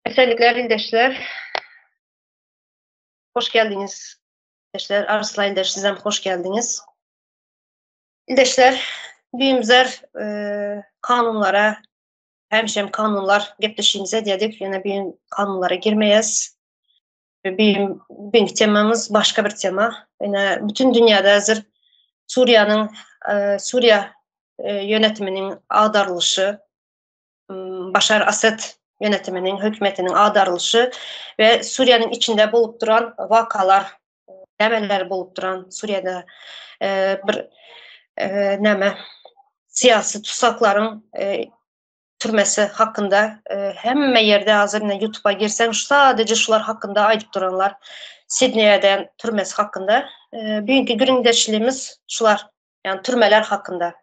Esenlikler ildeşler. Hoş geldiňiz. İldeşler Arslan ildeş sizem hoş geldiňiz. İldeşler büyümüzler e, kanunlara hemşem kanunlar gepleşiğimize diýdik. Ýöne büyüm kanunlara girmeýäs. Büyüm büyük temamız başga bir tema. Ýöne bütün dünýäde hazır Suriýanyň e, Suriýa e, yönetiminiň agdarylyşy Başar Asad yönetiminiň, hökümetiniň agdarylyşy we Suriýanyň içinde bolup duran wakalar, nämeler bolup duran Suriýada e, bir e, näme syýasy tutsaklaryň e, türmesi hakynda hemme ýerde hazir ine YouTube'a girseň sadece şular hakynda aýdyp duranlar Sidneýden türmesi hakynda. Bugünkü gürrüňdeşligimiz şular, ýagny türmeler hakynda.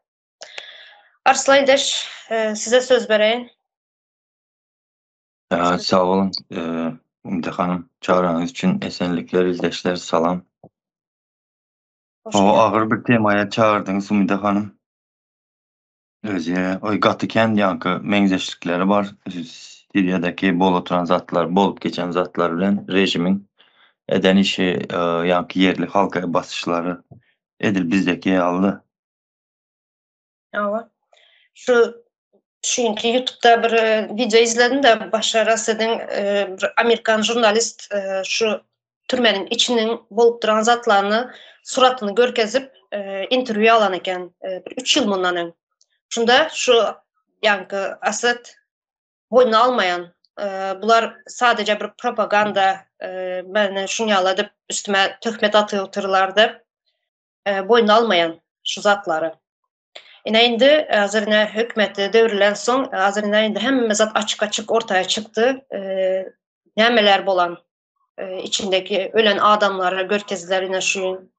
Arslan ildeş, size söz bereýin. Sag boluň, Umyda hanym, çagyranyňyz üçin esenlikler ildeşler, salam. O agyr bir temaya çagyrdyňyz Umyda hanym. Özi oý gaty kän ýaňky meňzeşlikleri bar. Siriýadaki bolup oturan zatlar, bolup geçen zatlar bilen režimiň eden işi, ýaňky ýerli halka basyşlary edil bizdeki ýaly. Hawa. Şu çünki YouTube'da bir e, video izledim de Başar Asad'ın e, bir Amerikan jurnalist e, şu türmeniň içiniň bolup duran zatlaryny suratyny görkezip interwýu alan eken bir 3 ýyl mundan öň. Şunda şu ýaňky Asad boýnuna almaýan bular sadece bir propaganda meni şuny ýaly edip üstüme töhmet atyp otyrlardy. Boýnuna almaýan şu zatlary. Ine indi hazir ine hökümeti döwrülen soň hazir ine indi hemme zat açyk-açyk ortaya çykdy. Nämeler bolan içindeki ölen adamlary görkezdiler ine şu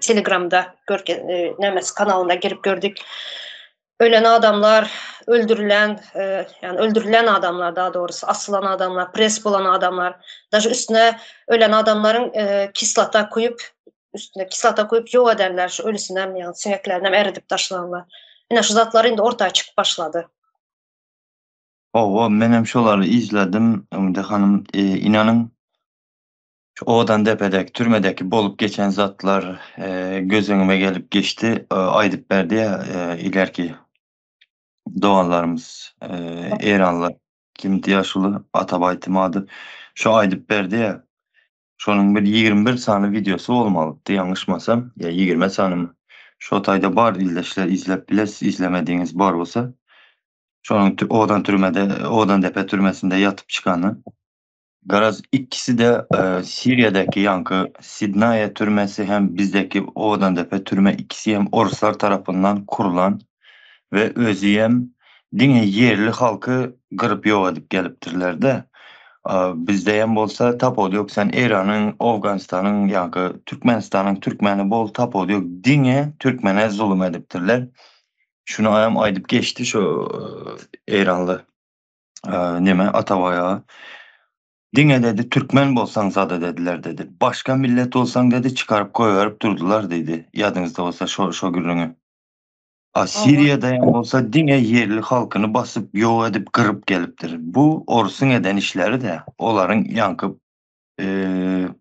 Telegramda görke nämesi kanalynda girip gördük. Ölen adamlar, öldürülen, yani öldürülen adamlar daha doğrusu asılan adamlar, pres bolan adamlar, daže üstüne ölen adamlaryň kislota koýup, üstüne kislota koýup ýok ederler, şu ölüsinem, ýagny siňeklerinem eridip taşlanlar. Ine şu zatlar indi ortaya çykyp başlady. Hawa, menem şolary izledim, Umyda hanym, inanyň, şu Owadandepedäki türmedäki bolup geçen zatlar göz öňüme gelip geçdi. Aýdyp berdi ýa ilerki doganlarymyz eýranly kimdi ýaşuly Atabaý ady şo aýdyp berdi ýa şonuň bir 21 sany wideosy bolmalydy ýalňyşmasam ýa 20 sanymy şo taýda bar ildeşler izläp bilersiz izlemedigiňiz bar bolsa şonuň Owadan türmede Owadandepe türmesinde ýatyp çykany Garaz ikisi-de Siriýadaki ýaňky Sidnaýa türmesi hem bizdeki Owadandepe türme ikisi hem oruslar tarapyndan kurulan we özüem diňe ýerli halky gyryp ýok edip gelipdirlerde. Bizdeem bolsa tapawudy ýok sen Eýranyň, Owganystanyň ýaňky Türkmenistanyň türkmeni bol tapawudy ýok diňe türkmene zulum edipdirler. Şuny hem aýdyp geçdi şu eýranly. Neme Atabaý aga. Diňe dedi türkmen bolsaň zada dediler dedi. Başga millet bolsaň dedi çykaryp goýberip durdular diýdi. Ýadyňyzda bolsa şo şo gürrüňi. A Siriýada hem bolsa diňe ýerli halkyny basyp ýok edip gyryp gelipdir. Bu orsuň eden işleri de olaryň ýaňky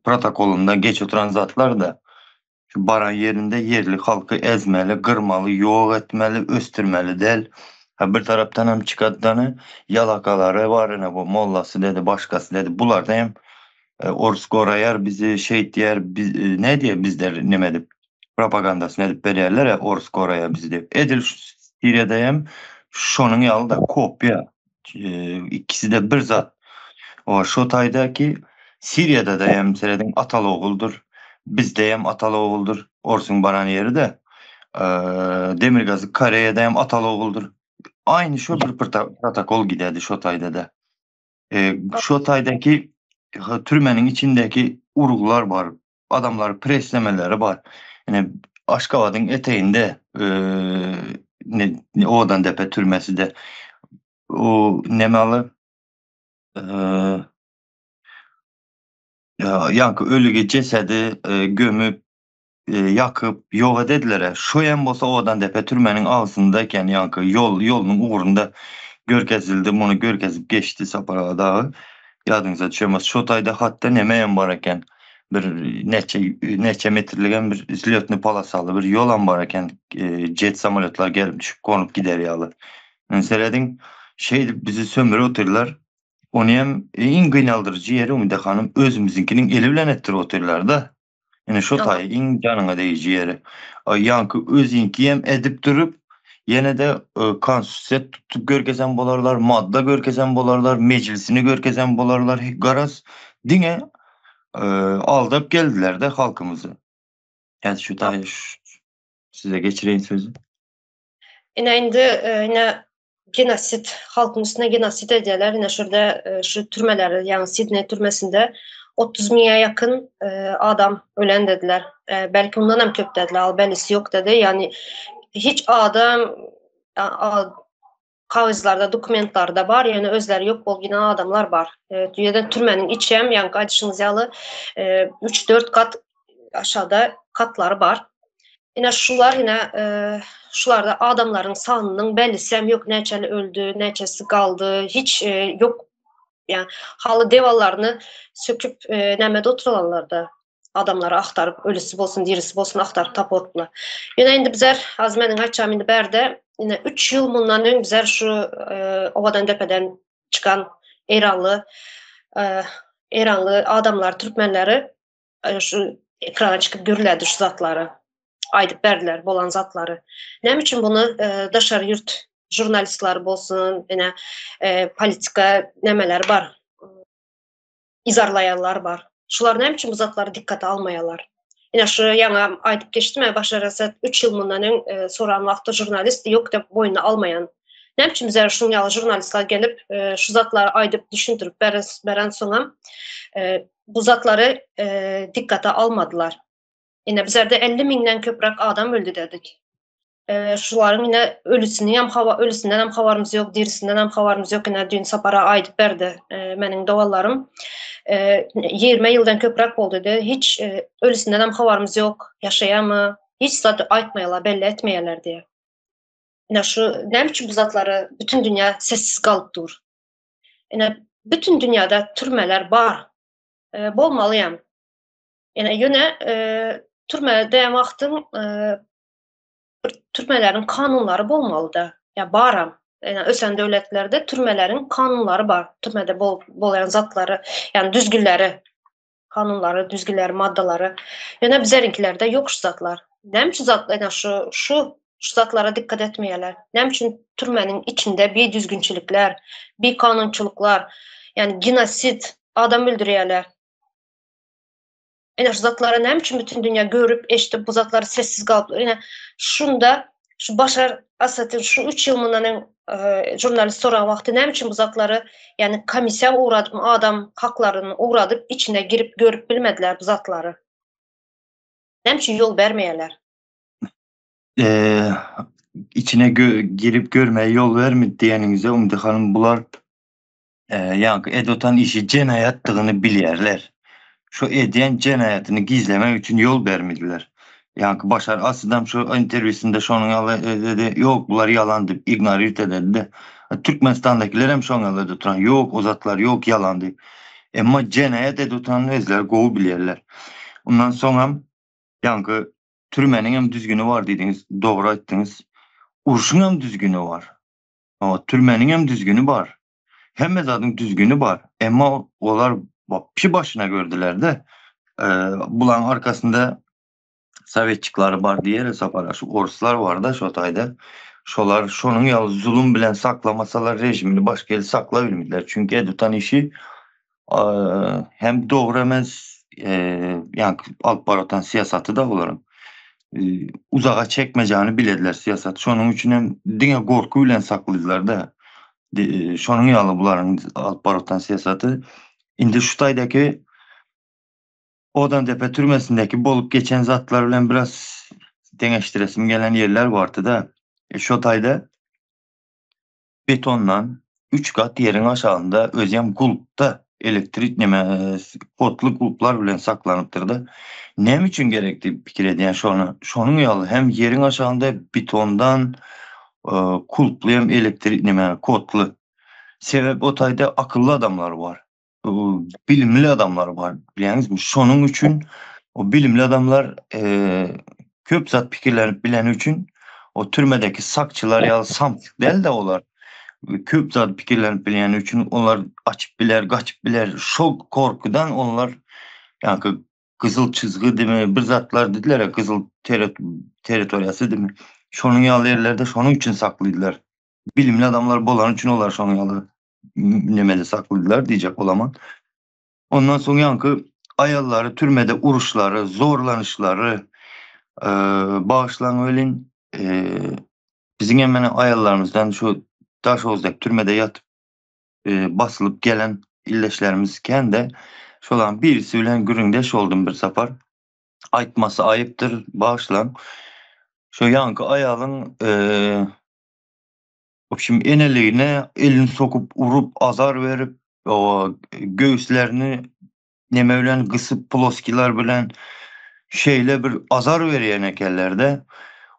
protokolynda geç oturan zatlar da. Şu baran ýerinde ýerli halky ezmeli, gyrmaly, ýok etmeli, ösdürmeli däl. Ha bir tarapdan hem çykatdany ýalakalary bar ine bu mollasy dedi, başgasy dedi. Bularda hem e, orus goraýar bizi, şeýt diýer, biz, e, ne diýer bizler neme edip propagandasyny edip berýärler ya orus goraýar bizi diýip. Edil şu Siriýada hem şonuň ýaly da kopýa. E, ikisi de bir zat. O şo taýdaky Siriýada da hem serediň ataly oguldyr. Bizde hem ataly oguldyr. Orsuň baran ýeri de. E, Demirgazyk Koreýada hem ataly oguldyr. Aynı şo bir protokol giderdi şo taýda da. E, şo taýdaky türmeniň içindeki urgular bar. Adamlar preslemeleri bar. Yani Aşgabadyň eteğinde e, ne, ne Owadandepe türmesi de o nemaly e, ýaňky ölügi jesedi e, gömüp e, ýakyp ýok edediler. Şo hem bolsa Owadandepe türmeniň agzynda eken ýaňky ýol ýolunyň ugrunda. Görkezildi, muny görkezip geçdi Sapar aga dagy. Ýadyňyza düşen bolsa, şo taýda hatda nemeýem bar eken. Bir näçe näçe metrligem bir wzlýotnyý polosaly bir ýolam bar eken. Jet samolýotlar gelip düşüp gonup gider ýaly. Indi serediň, şeýdip bizi sömürip otyrlar. Ony hem iň gynaldyryjy ýeri Umyda hanym özümiziňkiniň eli bilen etdirip otyrlar-da. Ine şo taýy iň janyňa degiji ýeri. Ýaňky özüňkiyem edip durup, ýene-de konstitusiýa tutup görkezen bolarlar, madda görkezen bolarlar, mejlisini görkezen bolarlar. Garaz, diňe aldap geldiler-de halkymyzy. Häzir şu taýy size geçireýin sözi. Ine indi ine genosid, halkyň üstüne genosid edýärler. Ine şurada şu türmelerde, ýagny Sidney türmesinde 30 müňe ýakyn adam ölen dediler. Belki ondan hem köp dediler, al bellisi ýok dedi. Ýagny hiç adam kagyzlarda, dokumentlarda bar, ýöne özleri ýok bolup giden adamlar bar. Ýa-da türmäniň içi hem, ýaňky aýdyşyňyz ýaly, 3-4 gat aşagda katlary bar. Ine şular ine şularda adamlaryň sanynyň bellisi hem ýok, näçeli öldi, näçesi galdy, hiç ýok. Ýa haly dewallaryny söküp nämede oturanlarda adamlary agtaryp, ölüsi bolsun, dirisi bolsun agtaryp tapyp otdular. Ýöne indi bizler, az meniň aýtjagym indi bärde, ine 3 ýyl mundan öň bizler şu Owadan depeden çykan eýranly eýranly adamlar, türkmenleri şu ekrana çykyp gürledi şu zatlary. Aýdyp berdiler bolan zatlary. Näme üçin bunu daşary ýurt žurnalistleri bolsun, ine politika nämeleri bar. Izarlaýanlar bar. Şular näme üçin bu zatlary dikkate almaýarlar? Ine şu ýaňa aýdyp geçdim, Başar Asad 3 ýyl mundan öň soran wagtda žurnalist ýok diýip boýnuna almaýan. Näme üçin bize şuň ýaly žurnalistler gelip, şu zatlary aýdyp düşündirip beren soňam bu zatlary dikkate almadylar. Ine bizlerde 50 müňden köpräk adam öldi dedik. Şularyň ine ölüsini hem hava ölüsinden hem habarymyz ýok, dirisinden hem habarymyz ýok. Ine düýn Sapara aýdyp berdi meniň doganlarym. 20 ýyldan köpräk boldy dedi. Hiç ölüsinden hem habarymyz ýok. Ýaşaýarmy? Hiç zat aýtmaýarlar, belli etmeýärler diýe. Ine şu näme üçin bu zatlary bütün dünýä sessiz galyp dur? Ine bütün dünýäde türmeler bar. E, bolmaly hem. Ine ýöne e, türmede wagtyň e, bir türmeleriň kanunlary bolmaly-da. Ýa baram. Ýa ösen döwletlerde türmeleriň kanunlary bar. Türmede bol, bolýan zatlary, ýani düzgünleri, kanunlary, düzgünleri, maddalary. Ýöne bizleriňkilerde ýok şu zatlar. Näme üçin zat, ýa şu şu şu zatlara dikkat etmeýärler? Näme üçin türmäniň içinde bir düzgünçilikler, bir kanunçylyklar, ýani genosid, adam öldürýärler. Ine şu zatlara näme üçin bütün dünýä görüp, eşidip bu zatlary sessiz galyp, ine şunda şu Başar Asadyň şu 3 ýyl mundan öň e, žurnalist soran wagty näme üçin bu zatlary, ýani komissiýa ugradyp, adam haklaryny ugradyp, içine girip görüp bilmediler bu zatlary. Näme üçin ýol bermeýärler? Eee, içine gö girip görmäge ýol bermedi diýeniňizde Umyda hanym bular Ýaňky edip otan işi jenaýatdygyny bilýärler. Şo edýän jenaýatyny gizlemek üçin ýol bermediler. Ýaňky Başar Asadam şo interwýusynda şonuň ýaly dedi, ýok bular ýalan diýip ignorirт ededi-de. Türkmenistandakylar hem şoň ýaly edip oturan, ýok o zatlar ýok ýalan diýip. Emma jenaýat edip oturanyny özleri gowy bilýärler. Ondan soňam ýaňky türmäniň hem düzgüni bar diýdiňiz, dogry aýtdyňyz. Urşuň hem düzgüni bar. Hawa, türmäniň hem düzgüni bar. Hemme zadyň düzgüni bar. Emma olar wapşi başyna gördüler-de. Bulaň arkasynda sowetçiklary bar diýer Sapar, şu orslar bar-da şo taýda. Şolar şonuň ýaly zulum bilen saklamasalar režimini başga ýerde saklabilmediler. Çünki Edutan işi hem dogry emes, ýaňky alyp baratan syýasaty-da olaryň. Uzaga çekmejegini bilediler syýasat. Şonuň üçin hem diňe gorky bilen sakladylar-da. Şonuň ýaly bularyň alyp baratan syýasaty. Indi şu taýdaky Odandepe türmesindäki bolup geçen zatlar bilen biraz deňeşdiresim gelen ýerler bardy-da. Şo taýda betondan üç gat ýeriň aşagynda özem gulpda elektrik neme otly gulplar bilen saklanypdyrda. Näme üçin gerek diýip pikir edýän şony. Şonuň ýaly hem ýeriň aşagynda betondan. Kulply hem elektrik neme kodly. Sebäp o taýda akylly adamlar bar. Bilimli adamlar bar. Bilýäňizmi? Şonuň üçin o bilimli adamlar köp zat pikirlenip bileni üçin o türmedeki sakçylar ýaly samsyk däl-de olar. Köp zat pikirlenip bilýäni üçin olar açyp biler, gaçyp biler. Şol korkudan onlar ýaňky gyzyl çyzgy dimi bir zatlar didiler gyzyl territoriýasy dimi. Şonuň ýaly ýerlerde şonuň üçin saklydylar. Bilimli adamlar bolany üçin olar şonuň ýaly nemede saklydylar diýjek bolaman. Ondan soň ýaňky aýallary türmede uruşlary, zorlanyşlary bagyşlaň welin biziň hem mene aýallarymyzdan şu Daşoguzdaki türmede ýatyp basylyp gelen ildeşlerimiz kände şolaryň birisi bilen gürrüňdeş boldum bir sapar. Aýtmasy aýypdyr, bagyşlaň. Şo ýaňky aýalyň Wobşem eneligine elini sokup urup azar berip o göwüslerini neme bilen gysyp ploskiler bilen şeýle bir azar berýän ekenlerde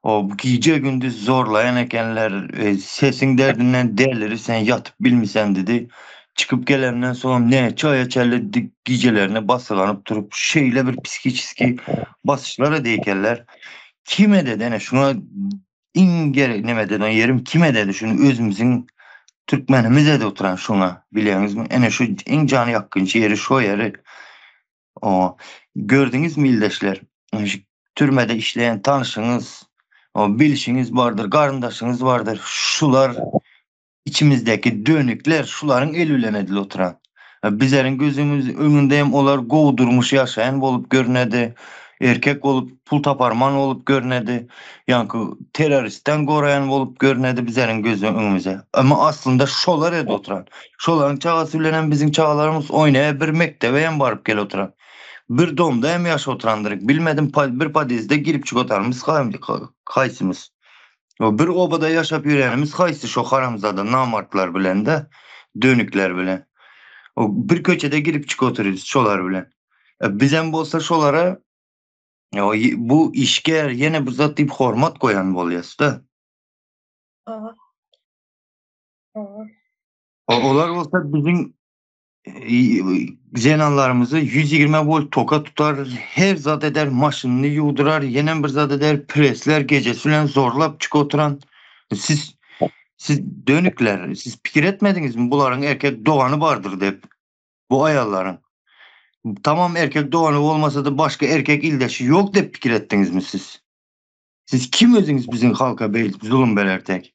o gije gündüz zorlaýan ekenler sesiň derdinden deliri sen ýatyp bilmisen dedi. Çykyp gelenden soň näçe aýa çenli gijelerine basgylanyp durup şeýle bir psihiçeski basyşlar edeýkenler. Kim ededi ene şuňa Iň gerek neme deden ýerim kim ededi şuny özümiziň türkmenimiz edi oturan şuňa bilýäňizmi ene şu iň jany ýakgynç ýeri şo ýeri o gördüňizmi ildeşler türmede işleýän tanşyňyz o bilşiňiz bardyr garyndaşyňyz bardyr şular içimizdäki dönükler şularyň eli bilen edil oturan. Bizleriň gözümiz öňünde hem olar gowy durmuş ýaşaýan bolup görünedi. Erkek bolup pul taparman bolup görünedi. Ýaňky terroristden goraýan bolup görünedi bizleriň göz öňümize. Emma aslynda şolar edip oturan. Şolaryň çagasy bilen hem biziň çagalarymyz oýnaýar, bir mekdebe hem baryp gelip oturan. Bir domda hem ýaşap oturandyr. Bilmedim bir podýezde girip çykyp otarmyz haýsymyz. O bir obada ýaşap ýörenimiz haýsy şo haramzada namartlar bilen-de, dönükler bilen. O bir köçede girip çykyp otyrys şolar bilen. E, bizem bolsa şolara o, bu işgär ýene bir zat diýip hormat goýan bolýas-da. Hawa. Hawa. Olar bolsa biziň zenanlarymyzy 120 volt toka tutar, her zat eder, maşynyny ýuwdurar, ýenem bir zat eder, presler gejesi bilen zorlap çykyp oturan. Siz siz dönükler, siz pikir etmediňizmi bularyň erkek dogany bardyr diýip? Bu aýallaryň. Tamam erkek dogany bolmasa-da başga erkek ildeşi ýok diýip pikir etdiňizmi siz? Siz kim özüňiz biziň halka beýdip zulum berertek?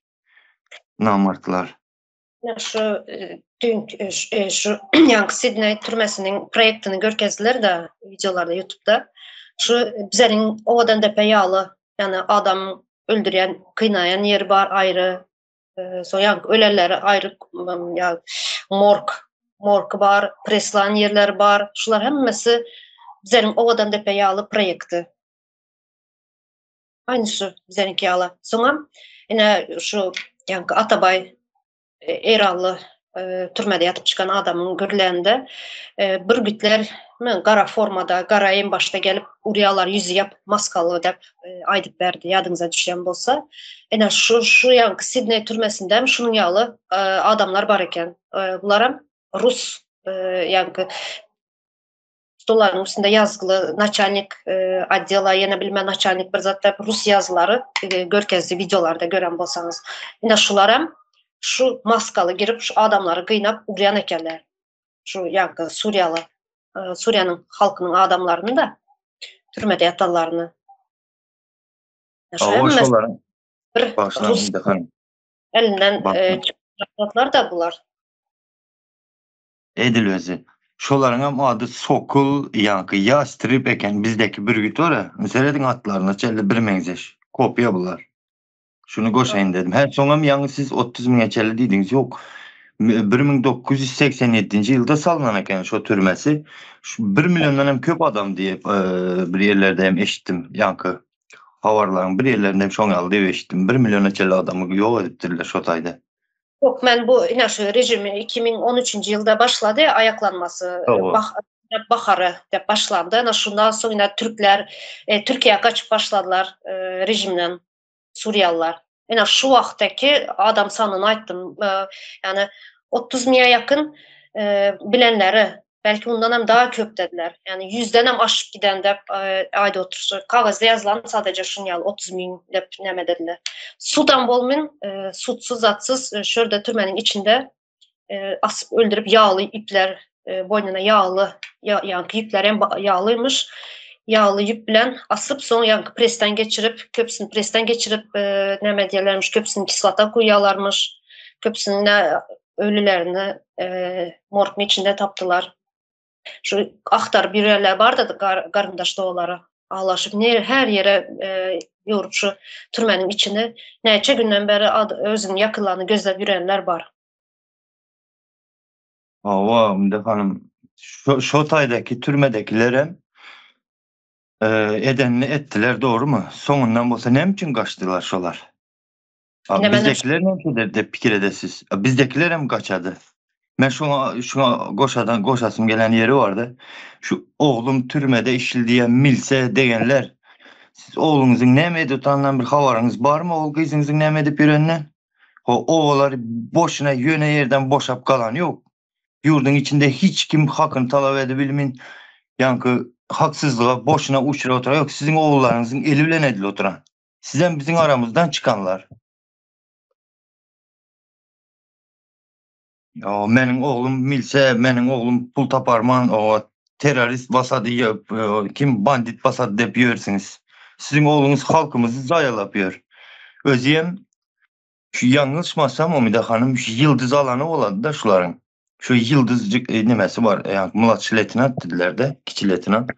Namartlar. Şu dün şu ýaňky Sidney türmesiniň proýektini görkezdiler-de wideolarda YouTube'da. Şu bizleriň owadan depe ýaly, ýagny adam öldürýän, gynaýan ýeri bar aýry. Soň ýaňky ölenleri aýry ýa morg, morgy bar, preslan ýerleri bar. Şular hemmesi bizleriň owadan depe ýaly proýekti. Aýny şu bizleriňki ýaly. Soňam ine şu ýaňky Atabaý e, Eýranly e, türmede ýatyp çykan adamyň gürlände e, bürgütler men gara formada, gara başda gelip urýarlar ýüzi ýap maskaly diýip aýdyp berdi ýadyňyza düşýän bolsa. Ine şu şu ýaňky Sidney türmesinde hem şunuň ýaly adamlar bar eken. Bularam rus ýaňky Stolaryň üstünde ýazgyly naçalnik otdela ýene bilmän naçalnik bir zat diýip rus ýazgylary görkezdi wideolarda gören bolsaňyz. Ine şularam şu maskaly girip şu adamlary gynap urýan ekenler. Şu ýaňky suriýaly Suriýanyň halkynyň adamlaryny da türmede ýatanlaryny. Şu bir rus elinden çykýanlar da bular. Edil özi. Şolaryňam ady Sokol, ýaňky Ýastreb eken, bizdäki bürgüt bar-a. Serediň atlaryna çenli birmeňzeş. Kopýa bular. Şuny goşaýyn dedim. Hä, soňam ýaňy siz 30 müňe çenli diýdiňiz. Ýok. 1987-nji ýylda salnan eken şo türmesi. Şu 1 milliondan hem köp adam diýip, bir ýerlerde hem eşitdim. Ýaňky habarlaryň bir ýerlerinde hem şoň ýaly diýip eşitdim. 1 milliona çenli adamy ýok edipdirler şo taýda. Ýok, men bu ine şu rejimi 2013-nji ýylda başlady aýaklanmasy. Bah bahary diýip başlandy. Ine şundan soň ine türkler e, Türkiýä gaçyp başladylar e, rejimden Suriýalylar. Menä şu wagtdaky adam sanyny aýtdym. Ýagny 30 müňe ýakyn bilenleri, belki ondan hem daha köp dediler. Ýagny ýüzden hem aşyp giden dep aýdyp oturyşy. Kagyzda ýazylan sadece şuň ýaly 30 müň dep näme dediler. Sudam bolmyn, sudsuz zatsyz şurada türmeniň içinde asyp öldürip ýagly ipler boýnuna ýagly ýaňky ýüpler hem ýaglymyş. Ýagly ýüp bilen asyp soň ýaňky presden geçirip, köpüsini presden geçirip näme edýärlermiş, köpüsini kislota guýýarlarmyş. Köpüsini ölülerini morguň içinde tapdylar. Şu agtaryp ýörenler bardy garyndaş doganlary aglaşyp ne her ýere ýorup şu türmeniň içini näçe günden beri özüniň ýakynlaryny gözläp ýörenler bar. Hawa, Ümde hanym, şo şo taýdaky türmedekilerem edenini etdiler, dogrumy? Soňundan bolsa näme üçin gaçdylar şolar? Bizdekiler näme eder diýip pikir edesiz? Bizdekiler hem gaçady. Men şoňa şuňa goşadan goşasym gelen ýeri bardy. Şu oglum türmede işli diýen milse degenler. Siz ogluňyzyň näme edip otanyndan bir habaryňyz barmy? Ogul gyzyňyzyň näme edip ýöreninden? O obalar boşuna ýöne ýerden boşap galan ýok. Ýurduň içinde hiç kim hakyny talap edebilmin. Ýaňky haksyzlyga boşuna uçrap oturan ýok. Siziň ogullaryňyzyň eli bilen edilip oturan. Sizem biziň aramyzdan çykanlar. O meniň oglum bilse, meniň oglum pul taparman, o terrorist basady, kim bandit basady dep ýörsüňiz. Siziň ogluňyz halkymyzy zaýalap ýör. Özüem şu ýalňyşmasam Umyda hanym şu ýyldyz alany bolady-da şularyň. Şu ýyldyzjyk e, nemesi bar, e, mladşi leýtenant diýdiler-de, kiçi leýtenant.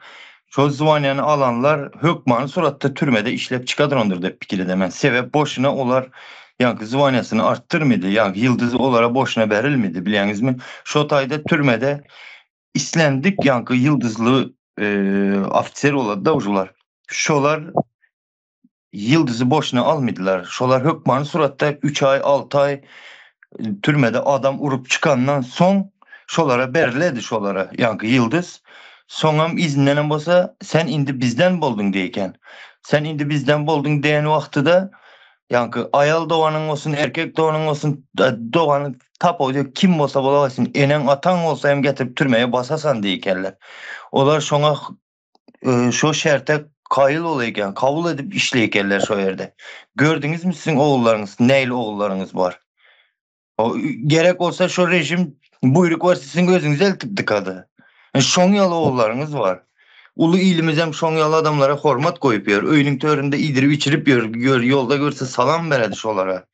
Şol zwaniýany alanlar hökmany suratda türmede işläp çykadrandyr diýip pikir edemen. Sebäp boşuna olar ýaňky zwaniýasyny artdyrmydy, ýaňky ýyldyzy olara boşuna berilmedi, bilýäňizmi? Şo taýda türmede islendik ýaňky ýyldyzly e, ofiser bolady-da ujular. Şolar ýyldyzy boşuna almydylar. Şolar hökmany suratda 3 aý, 6 aý türmede adam urup çykandan soň şolara beriledi şolara ýaňky ýyldyz. Soňam izindenem bolsa sen indi bizden bolduň diýeken. Sen indi bizden bolduň diýen wagtyda ýaňky aýal doganyň bolsun, erkek doganyň bolsun, doganyň tap o kim bolsa bolaýsyn, eneň ataň bolsa hem getirip türmeye basasan diýekenler. Olar şoňa şo şerte kaýyl bolaýken, kabul edip işleýkenler şo ýerde. Gördüňizmi siziň ogullaryňyz, nähili ogullaryňyz bar? O gerek bolsa şo rejim buýruk berse siziň özüňiz eltip dykady. Şoň ýaly ogullaryňyz bar. Uly ilimiz hem şoň ýaly adamlara hormat goýup ýör. Öýüniň töründe iýdirip içirip ýör, gör, ýolda görse salam beredi şolara.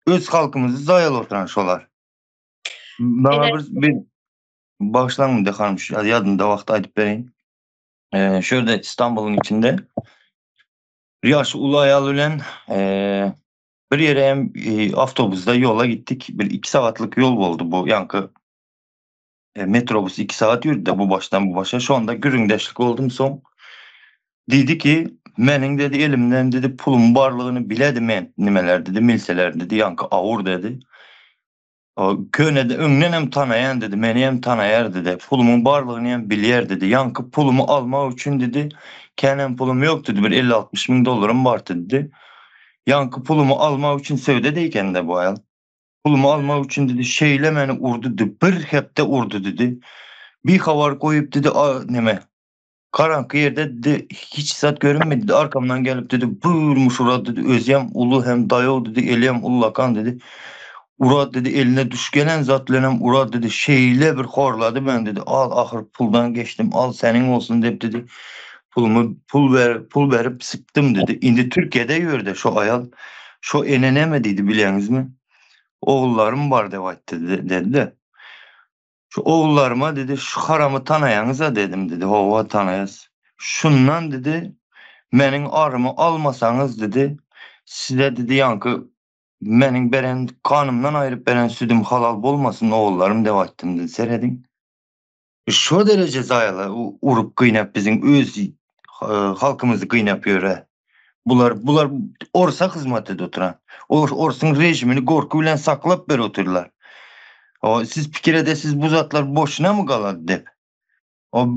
Öz halkymyzy zaýaly oturan şolar. Maňa bir, bir Bagyşlaň Münde hanym, şu ýadymda wagty aýdyp bereýin. Ee, şu ýerde İstanbul'un içinde bir ýaşy uly aýal bilen e, bir ýere hem e, awtobusda ýola gitdik. Bir 2 sagatlyk ýol boldy bu ýaňky e, metrobus 2 sagat ýürdi de bu başdan bu başa. Şonda gürrüňdeşlik boldum soň. Diýdi ki, meniň dedi elimden dedi pulum barlygyny biledi men nimeler dedi, milseler dedi, ýaňky awur dedi. Köne-de öňdenem tanaýan dedi, meni hem tanaýar dedi. Pulumyň barlygyny hem bilýär dedi. Ýaňky pulumy almak üçin dedi, känem pulum ýok dedi, bir 50-60 müň dollarym bardy dedi. Ýaňky pulumy almak üçin söwdede eken-de bu aýal. Pulumy almak üçin dedi, şeýle meni urdy dedi, bir hepde urdy dedi. Bihabar goýup dedi, neme, Garaňky ýerde dedi, hiç zat görünmedi dedi. Arkamdan gelip dedi, buyurmuş urad dedi. Özem ulu hem daýaw dedi, eli hem ullakan dedi. Urad dedi, eline düş gelen zat bilen hem urad dedi. Şeýle bir horlady men dedi. Al ahyr puldan geçdim, al seniň olsun dep dedi. Pulumy pul ber, pul berip sypdym dedi. Indi Türkiýede ýörde şo aýal. Şo ene näme diýdi bilýäňizmi? Ogullarym bar dep aýtdy dedi-de. Şu ogullaryma dedi, şu haramy tanaýaňyz-a dedim dedi. Hawa, tanaýas. Şundan dedi, meniň arymy almasaňyz dedi, size dedi ýaňky meniň beren ganymdan aýryp beren südüm halal bolmasyn ogullarym dep aýtdym dedi. Serediň. Şo dereje zaýala urup gynap biziň öz halkymyzy gynap ýöre. Bular bular orsa hyzmat edip oturan. Or, orsuň rejimini gorky bilen saklap berip otyrlar. O siz pikir edesiz bu zatlar boşuna mı galady dep. O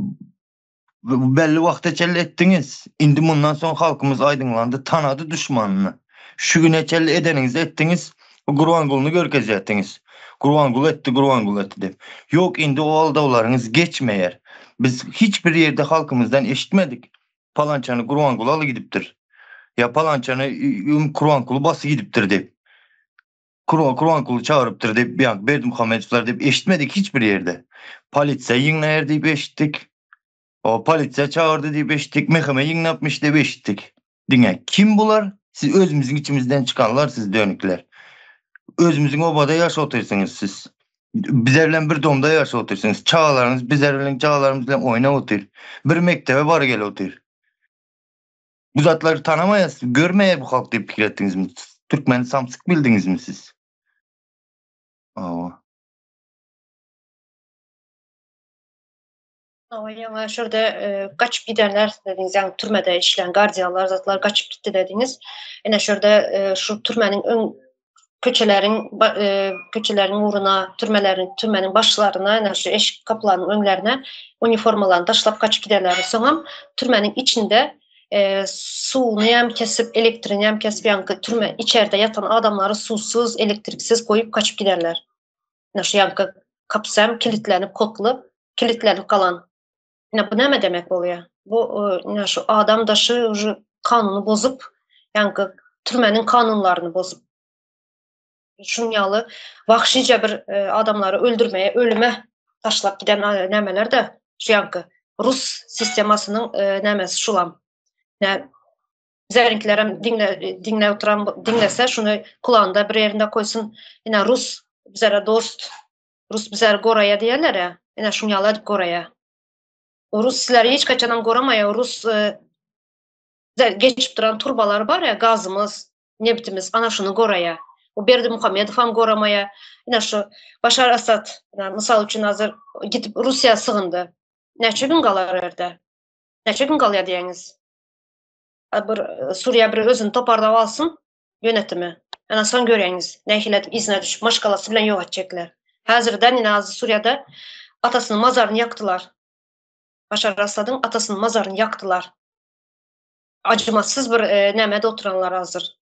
belli wagta çenli etdiňiz. Indi mundan soň halkymyz aýdyňlandy, tanady duşmanyny. Şu güne çenli edeniňizi etdiňiz. Gurbangulyny görkezýärdiňiz. Gurbanguly etdi, Gurbanguly etdi diýip. Ýok, indi o aldawlaryňyz geçmeýär. Biz hiç bir ýerde halkymyzdan eşitmedik. Palançany Gurbanguly aly gidipdir. Ýa palançany Gurbanguly basy gidipdir diýip. Kurbanguly çagyrypdyr diýip, ýa Berdimuhamedowlar diýip eşitmedik hiç bir ýerde. Polisiýa ýygnaýar diýip eşitdik. O polisiýa çagyrdy diýip eşitdik, MHM ýygnapmyş diýip eşitdik. Diňe kim bular? Siz özümiziň içimizden çykanlar siz dönükler. Özümiziň obada ýaşap otyrsyňyz siz. Bizler bilen bir domda ýaşap otyrsyňyz. Çagalaryňyz bizler bilen çagalarymyz bilen oýnap otyr. Bir mekdebe bar gel otyr. Bu zatlary tanamaýas, görmeýär bu halk diýip pikir etdiňizmi? Türkmeni samsyk bildiňizmi siz? Awa. Hawa, ýaňy şurada gaçyp gidenler dediňiz, ýagny türmede işlän gardiýalar zatlar gaçyp gitdi dediňiz. Ine şurada şu türmäniň öň köçeleriň köçeleriň ugruna, türmeleriň türmäniň başlaryna, ine şu eşik gapylarynyň öňlerine uniformalaryny taşlap gaçyp giderler. Soňam türmäniň içinde suwuny hem kesip, elektrini hem kesip, ýagny türme içerde ýatan adamlary suwsuz, elektriksiz goýup gaçyp giderler. Ine şu ýaňky kapsam kilitlenip kodly kilitlenip galan. Ine bu näme demek bolýar? Bu ine şu adam daşy uje kanuny bozup, ýaňky türmeniň kanunlaryny bozup. Şuň ýaly wagşyja bir adamlary öldürmeye, ölüme taşlap giden nämeler de şu ýaňky rus sistemasynyň nämesi şulam. Nä Bizärinkilerem diňle diňläp oturan diňlese şuny kulagynda bir ýerinde koýsun. Ine rus bizlere dost. Rus bizleri goraýa diýerler-ä. Ine şuň ýaly edip goraýa. O rus sizleri hiç haçanam goramaýa. Rus e, geçip duran turbalar bar ya gazymyz, nebitimiz ana şuny goraýa. O Berdimuhamedowam goramaýa. Ine şu Başar Asad, mysal üçin hazır gidip Russiýa sygyndy. Näçe gün galar erde? Näçe gün galýar diýeňiz? Bir Suriýa bir özüni toparlap alsyn yönetimi. Ana soň göreňiz nähili edip yzyna düşüp maşgalasy bilen ýok etjekler. Häzirden ine hazir Suriýada atasynyň mazaryny ýakdylar. Başar Asadyň atasynyň mazaryny ýakdylar. Acımasız bir e, nämede oturanlar hazir.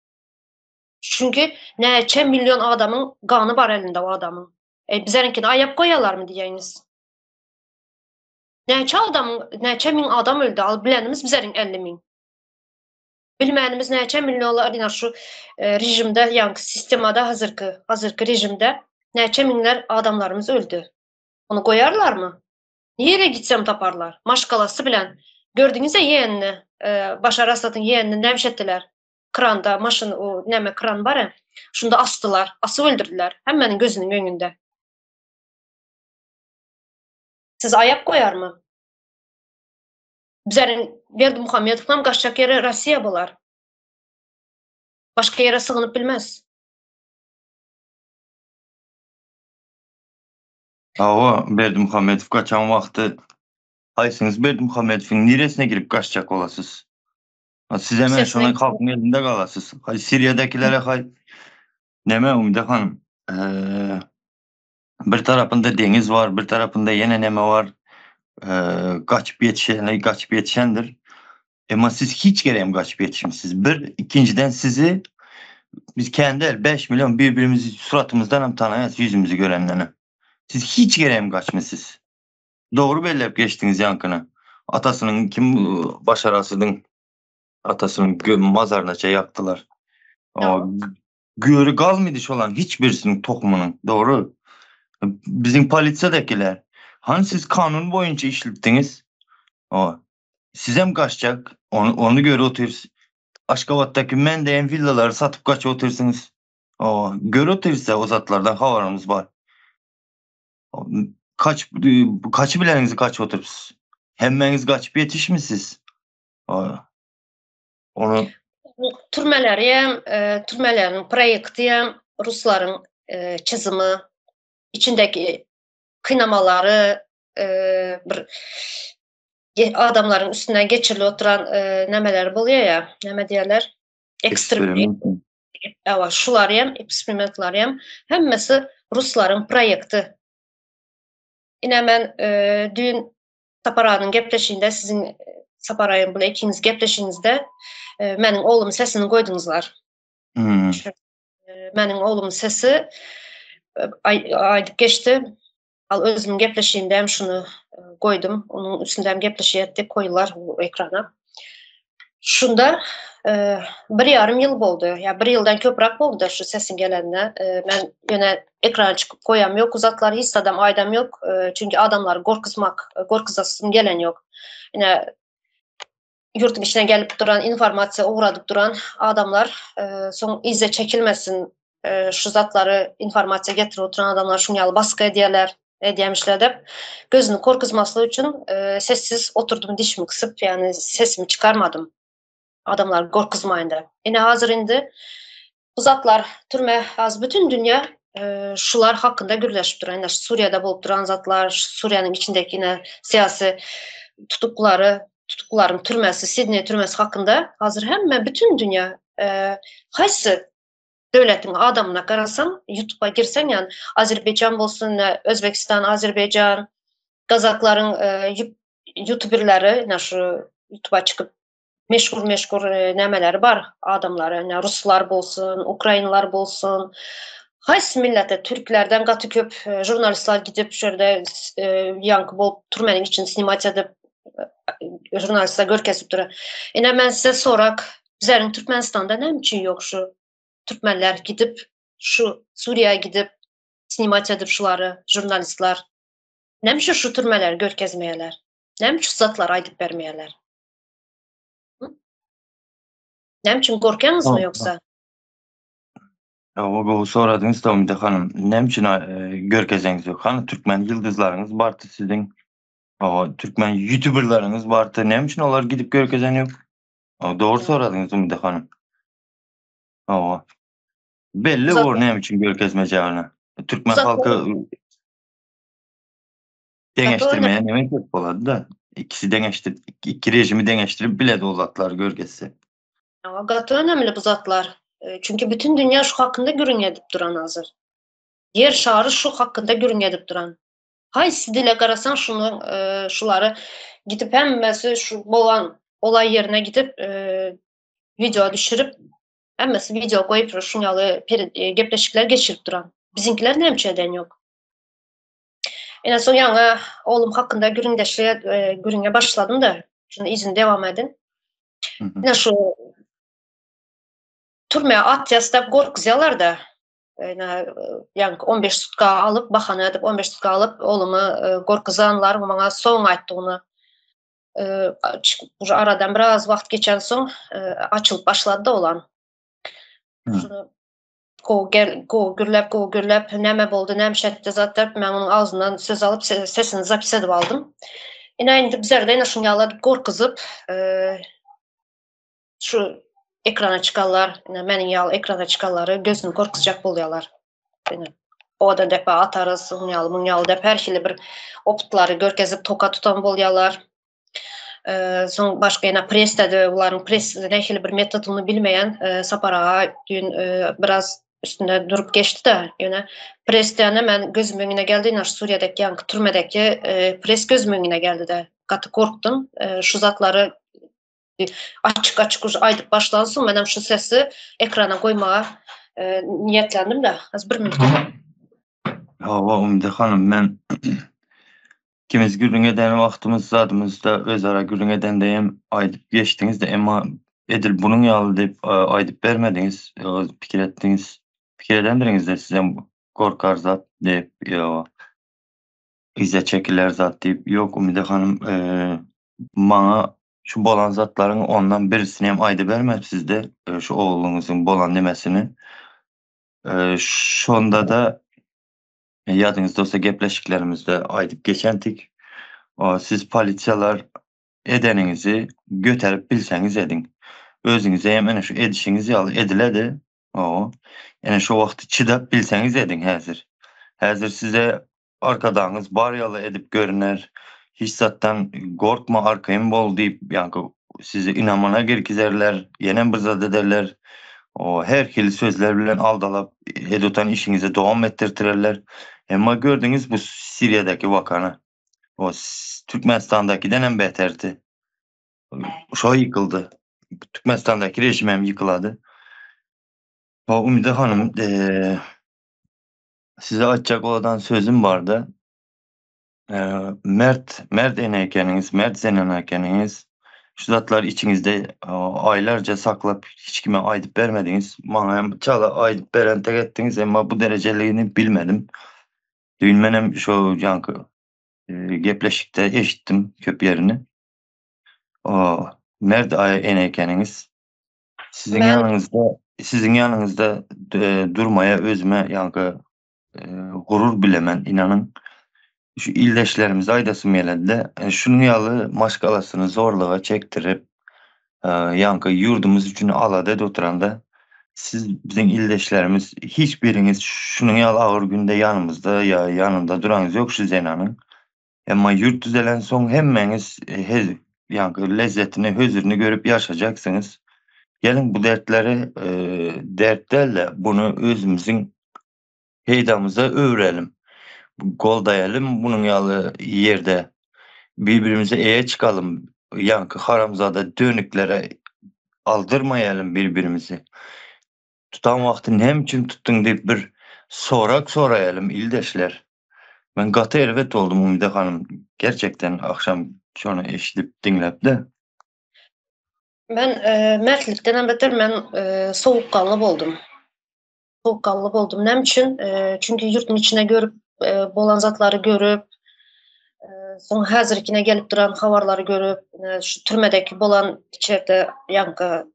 Çünki näçe milyon adamyň gany bar elinde o adamyň. E, bizleriňkini aýap goýarlarmy diýeňiz. Näçe adamyň, näçe miň adam öldi, al bilenimiz bizleriň 50 miň. Bilmänimiz näçe millionlar ina şu e, rejimde, ýagny sistemada hazirki, hazirki rejimde näçe miňler adamlarymyz öldi. Ony goýarlarmy? Nirä gitsem taparlar. Maşgalasy bilen. Gördüňiz-ä ýegenini, e, Başar Asadyň ýegenini nämiş etdiler? Kranda, maşyn, o näme kran bar-a, şunda asdylar, asyp öldürdiler. Hemmäniň gözüniň öňünde. Siz aýak goýarmy? Bizleriň Berdimuhamedow hem gaçjak ýeri Rossiýa bolar. Başga ýere sygynyp bilmez. Hawa, Berdimuhamedow gaçan wagty haýsyňyz Berdimuhamedowyň niresine girip gaçjak bolasyz? Siz hemen şona halkyň elinde galasyz. Haý Siriýadakilere haý neme Umide hanym? Bir tarapynda deňiz bar, bir tarapynda ýene neme bar. Gaçyp ýetişeni gaçyp ýetişendir. Emma siz hiç gerem gaçyp ýetişmisiz. Bir, ikinjiden sizi biz kän däl, 5 milyon bir-birimizi suratymyzdan hem tanaýas, ýüzümizi görenden hem. Siz hiç gerem gaçmysyz. Dogry belläp geçdiňiz ýaňkyny. Atasynyň kim Başar Asadyň atasynyň mazaryna ýakdylar. Göri galmydy şolaň hiç birisiniň tohumynyň. Dogry. Biziň polisiýadakiler. Hany siz kanun boýunça işlipdiňiz? O. Sizem gaçjak. Ony, ony görüp otyrys. Aşgabatdaky men diýen villalary satyp gaçyp otyrsyňyz. O, görüp otyrys o zatlardan habarymyz bar. Kaç kaçy bileniňizi kaçyp oturypsyz. Hemmäňiz gaçyp ýetişmisiz. O. Onu türmeleri hem, e, türmeleriň proýekti hem ruslaryň e, çyzymy, içindeki kynamalary e, bir adamlaryň üstünden geçirilip oturan e, nämeler bolýar ya, näme diýerler? Eksperiment. Ewa, şular hem, eksperimentler hem hemmesi ruslaryň proýekti. Ine men e, düýn Sapar aganyň gepleşiginde siziň Sapar agam bilen ikiňiz gepleşigiňizde e, meniň oglumyň sesini goýduňyzlar. Hmm. Meniň oglumyň sesi aýdyp geçdi. Al özümiň gepleşigimde hem şuny goýdum. Onuň üstünde hem gepleşik etdik, goýular bu ekrana. Şunda bir ýarym ýyl boldy. Ýa bir ýyldan köpräk boldy şu sesiň gelenine. Men ýöne ekrana çykyp goýam ýok, uzatlar hiç zadam aýdam ýok. Çünki adamlary gorkuzmak, gorkuzasym gelen ýok. Ine ýurduň içine gelip duran informasiýa ugradyp duran adamlar soň yza çekilmesin şu zatlary informasiýa getirip oturan adamlar şuň ýaly basgy edýärler edýämişler diýip gözüni gorkuzmaslyk üçin sessiz oturdym dişimi gysyp ýagny sesimi çykarmadym adamlary gorkuzmaýyn diýip. Ine hazir indi bu zatlar türme az bütün dünýä şular hakynda gürleşip duran ine Suriýada bolup duran zatlar Suriýanyň içindeki ine syýasy tutuklary tutuklaryň türmesi Sidney türmesi hakynda hazir hemme bütün dünýä haýsy döwletiň adamyna garasaň ýutuba girseň ýani Azerbaýjan bolsun Özbegistan Azerbaýjan gazaklaryň ýutuberleri ine şu ýutuba çykyp meşhur meşhur nämeleri bar adamlary ine ruslar bolsun ukrainler bolsun haýsy millete türklerden gaty köp žurnalistler gidip şu ýerde ýaňky bolup türmeniň içini snimat edip žurnalistler görkezip durar. Ine men size sorak bizleriň Türkmenistanda näme üçin ýok şu türkmenler gidip şu Suriýa gidip snimat edip şulary žurnalistler näme üçin şu türmeleri görkezmeýärler? Näme üçin zatlary aýdyp bermeýärler? Näme üçin gorkýaňyzmy ýoksa? Hawa gowy soradyňyz Tomida hanym. Näme üçin görkezeňiz ýok? Hany türkmen ýyldyzlaryňyz bardy siziň. Hawa türkmen ýutuberleriňiz bardy. Näme üçin olar gidip görkezen ýok? Dogry soradyňyz Umida hanym. Hawa. Belli bor näme üçin görkezmejegini. Türkmen halky deňeşdirmeye näme köp bolady-da. Ikisi deňeşdirip, iki rejimi deňeşdirip biledi o zatlary görkezse. Hawa, gaty önemli bu zatlar. Çünki bütün dünýä şu hakynda gürrüň edip duran hazir. Ýer şary şu hakynda gürrüň edip duran. Haýsy dile garasaň şuny şulary gidip hemmesi şu bolan olay ýerine gidip wideo düşürip hemmesi wideo goýup şuň ýaly gepleşikler geçirip duran. Biziňkiler näme üçin eden ýok? Ine soň ýaňy oglum hakynda gürrüňdeşlige gürrüňe başladym-da, şuny yzyny dewam edin. Ine şu türmä atýas diýip gorkuzýarlar-da. Ine ýaňky 15 sutka alyp, bahana edip 15 sutka alyp, oglumy gorkuzanlar maňa soň aýtdy ony. Уже aradan biraz wagt geçensoň açylyp başlady-da olan. Şuny gowy gel, gowy gürläp, gowy gürläp, näme boldy, näme şetdi zat diýip, men onuň agzyndan söz alyp, sesini zapis edip aldym. Ine indi bizlerde ine şuny ýaly gorkuzyp, şu ekrana çykanlar, ine meniň ýaly ekrana çykanlary gözüni gorkuzjak bolýarlar. Ine owadan depe atarys, onuň ýaly, munuň ýaly diýip her hili bir opytlary görkezip toka tutan bolýarlar. Soň başga ýene presde-de bularyň pres nähili bir metodyny bilmeýän Sapar aga düýn biraz üstünde durup geçdi-de, ýöne pres diýende men gözümiň öňüne geldi, ine şu Suriýadaki ýaňky türmedeki pres gözümiň öňüne geldi-de. Gaty gorkdum. Şu zatlary açyk-açyk už aýdyp başlansoň menem şu sesi ekrana goýmaga niýetlendim-de. Az bir minut. Hawa, Umyda hanym, men ikimiz gürrüň eden wagtymyz zadymyzda özara gürrüň edende hem aýdyp geçdiňiz-de, emma edil bunuň ýaly diýip aýdyp bermediňiz, pikir etdiňiz, pikir edendiriňiz-de sizem gorkar zat diýip, ýa yza çekiler zat diýip. Ýok, Umyda hanym, maňa şu bolan zatlaryň ondan birisini hem aýdybermepsiz-de, şu ogluňyzyň bolan nemesini. Şonda-da ýadyňyzda bolsa gepleşiklerimizde aýdyp geçendik. Siz polisiýalar edeniňizi göterip bilseňiz ediň. Özüňize hem ene şu edişiňiz ýaly ediledi. Ene şo wagty çydap bilseňiz ediň häzir. Häzir size arkadaňyz bar ýaly edip görüner. Hiç zatdan gorkma arkaýyn bol diýip ýaňky sizi ynamyna girkizerler, ýenem bir zat ederler. O her hili sözler bilen aldalap edutan işiňizi dowam etdirtirerler. Emma gördüňiz bu Siriýadaki wakany. O Türkmenistandakiden hem beterdi. Şo ýykyldy. Türkmenistandaki rejim hem ýykylady. Hawa Umyda hanym, size aýtjak owadan sözüm bardy. Mert, mert ene ekeniňiz, mert zenan ekeniňiz. Şu zatlary içiňizde aýlarja saklap hiç kime aýdyp bermediňiz. Maňa hem çala aýdyp beren tek etdiňiz, emma bu derejeligini bilmedim. Düýn menem şo ýaňky gepleşikde eşitdim köp ýerini. O mert ene ekeniňiz. Siziň ýanyňyzda, siziň ýanyňyzda durmaya özüme ýaňky gurur bilemen, inanyň. Şu ildeşlerimize aýdasym gelende, şunuň ýaly maşgalasyny zorluga çekdirip, ýaňky ýurdumyz üçin alada edip oturanda, siz biziň ildeşlerimiz hiç biriňiz şunuň ýaly agyr günde ýanymyzda ýa ýanynda duraňyz ýok şu zenanyň. Emma ýurt düzelensoň hemmäňiz hez, ýaňky lezzetini, hözirini görüp ýaşajaksyňyz. Geliň bu dertleri dert däl-de, buny özümiziň peýdamyza öwrelim. Goldaýalym munuň ýaly ýerde. Bir-birimize eýe çykalym. Ýaňky haramzada dönüklere aldyrmaýalym bir-birimizi. Tutan wagty näme üçin tutduň diýip bir sorag soraýalym ildeşler. Men gaty erbet boldum Umyda hanym. Gerçekden agşam şony eşidip diňläpde. Men mertlikdenem beter men sowukganly boldum. Sowukganly boldum. Näme üçin? Çünki ýurduň içine görüp bolan zatlary görüp, soň häzirkine gelip duran habarlary görüp, şu türmedeki bolan içerde ýaňky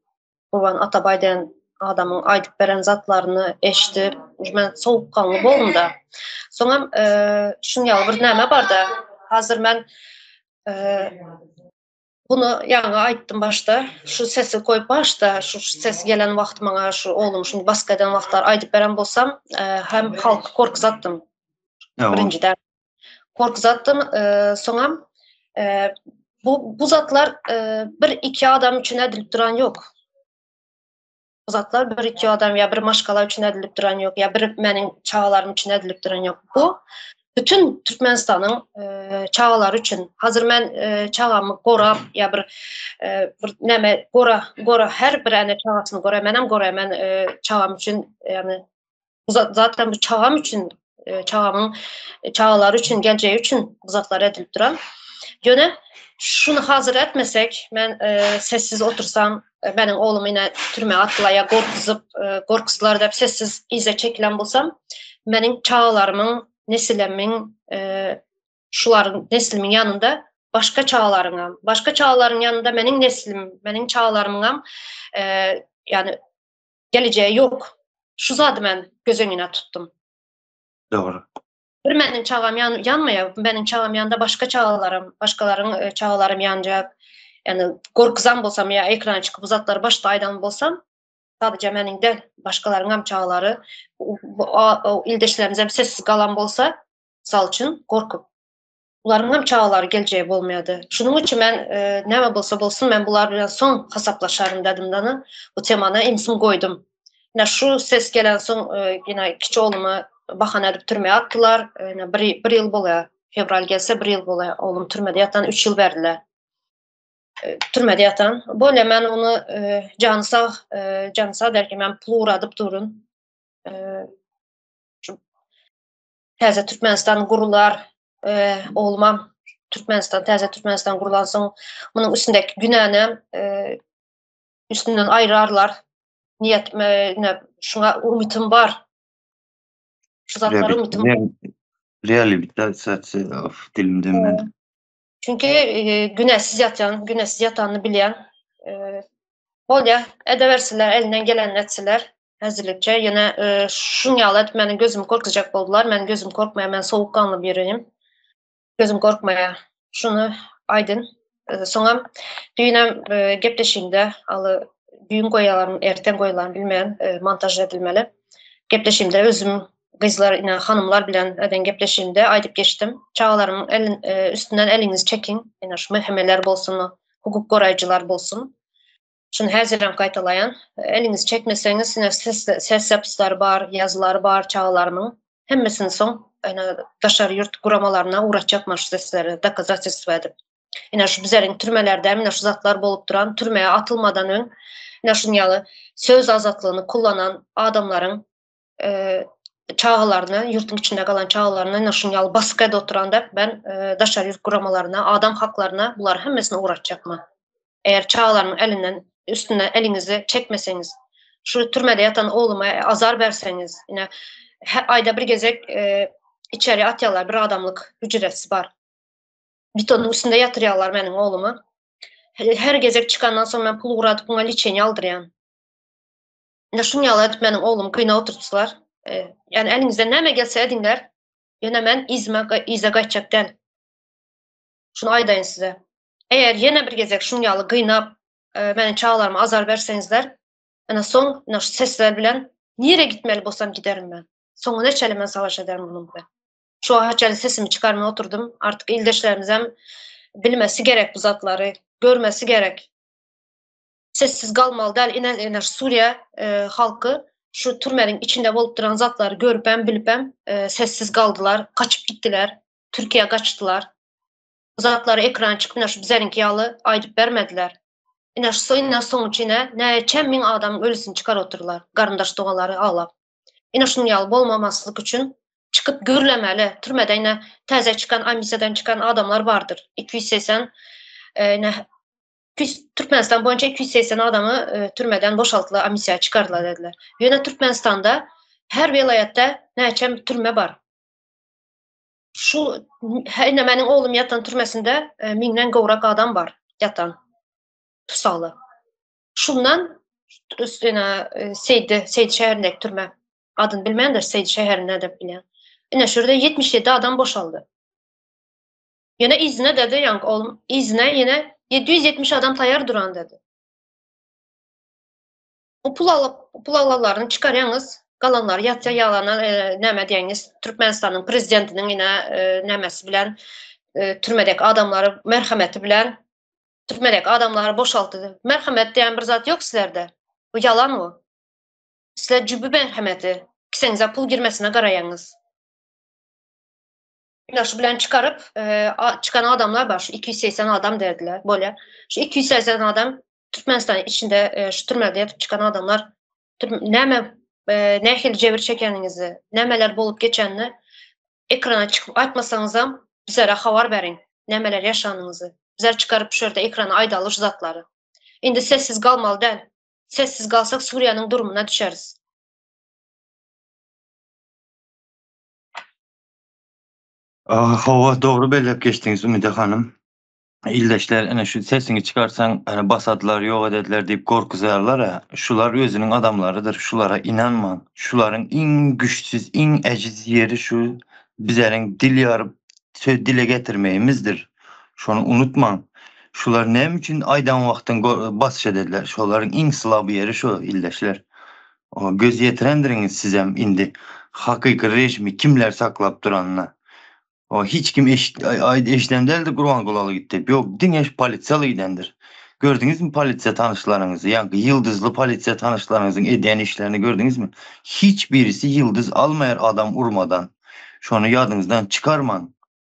Gurban Atabaý diýen adamyň aýdyp beren zatlaryny eşidip, men sowukganly boldum-da. Soňam şuň ýaly bir näme bar-da, hazir men bunu ýaňy aýtdym başda, şu sesi goýup başda, şu ses gelen wagt maňa şu oglum şuny baska eden wagtlar aýdyp beren bolsam, hem halky gorkuzatdym. Birinjiden. Gorkuzatdym, soňam bu bu zatlar bir iki adam üçin edilip duran ýok. Bu zatlar bir iki adam ýa bir maşgala üçin edilip duran ýok, ýa bir meniň çagalarym üçin edilip duran ýok. Bu bütün Türkmenistanyň çagalary üçin. Hazır men çagamy gorap ýa bir bir näme gora gora her bir ene çagasyny gora menem gora men çagam üçin ýagny Bu zaten bu çagam üçin, e, çagamyň e, çagalary üçin, geljegi üçin bu zatlar edilip duran. Ýöne şuny hazır etmesek, men e, sessiz otursam, e, meniň oglum ine türmä atdylar ýa gorkuzyp, e, gorkuzdylar diýip sessiz yza çekilen bolsam, meniň çagalarymyň, nesilemiň, e, şularyň neslimiň ýanynda başga çagalaryňam, başga çagalaryň ýanynda meniň neslim, meniň çagalarymyňam e, ýani gelejegi ýok. Şu zady men göz öňüne tutdum. Dogry. Bir meniň çagam ýan, ýanmaýar, meniň çagam ýanda başga çagalarym, başgalaryň e, çagalarym ýanjak. Ýani gorkuzan bolsam ýa ekrana çykyp bu zatlary başda aýdan bolsam, sadece meniň däl, başgalaryň hem çagalary, bu ildeşlerimiz hem sessiz galan bolsa, mysal üçin, gorkup. Bularyň hem çagalary geljegi bolmaýardy. Şunuň üçin men e, näme bolsa bolsun men bular bilen soň hasaplaşaryn dedim dana. Bu temana imsim goýdum. Ine şu ses gelen soň e, ýene kiçi oglumy bahana edip türmä atdylar. Ine bir, bir ýyl bolýar. Fewral gelse bir ýyl bolýar. Oglum türmede ýatan 3 ýyl berdiler. E, türmede ýatan. Bolýar men ony e, jany sag, e, jany sag derken men pul ugradyp durun. E, Täze Türkmenistan gurular, e, oglumam Türkmenistan, täze Türkmenistan gurulansoň munuň üstündäki günäni e, üstünden aýyrarlar. Niýet ne şuňa umytym bar. Şu zatlara umytym bar. Reabilitasiýa of dilim dönmedi. Çünki e, günäsiz ýatýan, günäsiz ýatanyny bilýän. E, bolýar, edebersinler, elinden gelenini etsinler. Häzirlikçe ýene e, şuň ýaly edip meniň gözümi gorkuzjak boldular. Meniň gözüm korkmaýar, men sowukganly biriyim. Gözüm korkmaýar. Şuny aýdyn. E, soňam düýnem e, gepleşigimde aly düýn goýalarmy, erten goýalarmy bilmeýän, e, montaž edilmeli. Gepleşigimde özüm gyzlar ine hanymlar bilen eden gepleşigimde aýdyp geçdim. Çagalarymyň elin, e, üstünden eliňizi çekiň. Ine şu MHM-ler bolsun, hukuk goraýjylar bolsun. Şuny häzirem gaýtalaýan. Eliňizi çekmeseňiz, ine ses, ses zapisleri bar, ýazylary bar çagalarymyň. Hemmesini soň ine daşary ýurt guramalaryna ugratjak man şu sesleri dokazatelstwo edip. Ine şu bizleriň türmelerde ine şu zatlar bolup duran, türmä atylmadan öň. Ine şunuň ýaly söz azatlygyny kullanan adamlaryň çagalaryna, ýurduň içinde galan çagalaryna ine şunuň ýaly basgy edip oturan dek ben daşary ýurt guramalaryna, adam haklaryna bulary hemmesini ugratjakman. Eger çagalarymyň elinden üstünden eliňizi çekmeseňiz, şu türmede ýatan ogluma azar berseňiz, ine aýda bir gezek içeri atýarlar, bir adamlyk hüjresi bar. Betonyň üstünde ýatyrýarlar meniň oglumy. Her gezek çykandan soň men pul ugradyp muňa liçeniýe aldyrýan. Ine şuň ýaly edip meniň oglumy gyna oturtdylar. Ýani eliňizden näme gelse ediňler. Ýöne men yzyma yza gaýtjak däl. Şuny aýdaýyn size. Eger ýene bir gezek şuň ýaly gynap, meniň çagalaryma azar berseňizler, ine soň ine şu sesler bilen nirä gitmeli bolsam giderin men. Soňuna çenli men savaş ederin munuň bilen. Şu wagta çenli sesimi çykarman oturdym. Artyk ildeşlerimizem bilmesi gerek bu zatlary, görmesi gerek. Sessiz galmaly däl. Ine, ine Suriýa e, halky şu türmeniň içinde bolup duran zatlary görüpem, bilipem e, sessiz galdylar, gaçyp gitdiler. Türkiýä gaçdylar. Bu zatlary ekrana çykyp ine şu bizeriňki ýaly aýdyp bermediler. Ine şu ine soňuç ine näçe müň adamyň ölüsini çykar oturdylar, garyndaş doganlary aglap. Ine şunuň ýaly bolmamaslyk üçin çykyp gürlemeli. Türmede ine täze çykan amnistiýadan çykan adamlar bardyr. 280 e, ine Türkmenistan boýunça 280 adamy e, türmeden boşaltdylar, amnistiýa çykardylar dediler. Ýöne Türkmenistanda her welaýatda näçe türme bar. Şu ine meniň oglum ýatan türmesinde e, müňden gowrak adam bar ýatan tussagly. Şundan üstüne e, Seýdi, Seýdi şäherindäki türme. Adyny bilmändir, Seýdi şäherinde dep bilýän. Ine şu ýerde 77 adam boşaldy. Ýene yzyna dedi, ýaňky oglum, yzyna ýene 770 adam taýýar duran dedi. Bu pul alyp, pul alanlaryny çykarýaňyz, galanlary ýatsa ýalana e, näme diýeňiz, Türkmenistanyň prezidentiniň ine e, nämesi bilen e, türmedeki adamlary merhemeti bilen türmedeki adamlary boşaltdy. Merhemet diýen bir zat ýok sizlerde. Bu ýalan bu. Sizler jübi merhemeti, kiseňize pul girmesine garaýaňyz. Ine şu bilen çykaryp, e, çykan adamlar bar, şu 280 adam derdiler, bolýar. Şu 280 adam Türkmenistan içinde e, şu türmede ýatyp çykan adamlar näme e, nähili jebir çekeniňizi, nämeler bolup geçenini ekrana çykyp aýtmasaňyzam bizlere habar beriň, nämeler ýaşanyňyzy. Bizler çykaryp şu ýerde ekrana aýdaly şu zatlary. Indi sessiz galmaly däl. Sessiz galsak Suriýanyň durumyna düşeris. Hawa, dogry belläp geçdiňiz Ümide hanym. Ildeşler ine şu sesiňi çykarsaň ine basadylar ýok edediler diýip gorkuzýarlar-a. Şular özüniň adamlarydyr. Şulara ynanmaň. Şularyň iň güçsüz, iň ejiz ýeri şu bizeriň dil ýaryp söz dile getirmegimizdir. Şony unutmaň. Şular näme üçin aýdan wagtyň basyş edediler. Şolaryň iň slaby ýeri şu ildeşler. Göz ýetirendiriňiz sizem indi hakyky režimi kimler saklap duranyna. O hiç kim eşit eşiden däldir Gurbanguly aly gitdi diýip. Ýok, diňe şu polisiýaly gidendir. Gördüňizmi polisiýa tanyşlaryňyzy, ýaňky ýyldyzly polisiýa tanyşlaryňyzyň edýän işlerini gördüňizmi? Hiç birisi ýyldyz almaýar adam urmadan. Şony ýadyňyzdan çykarmaň,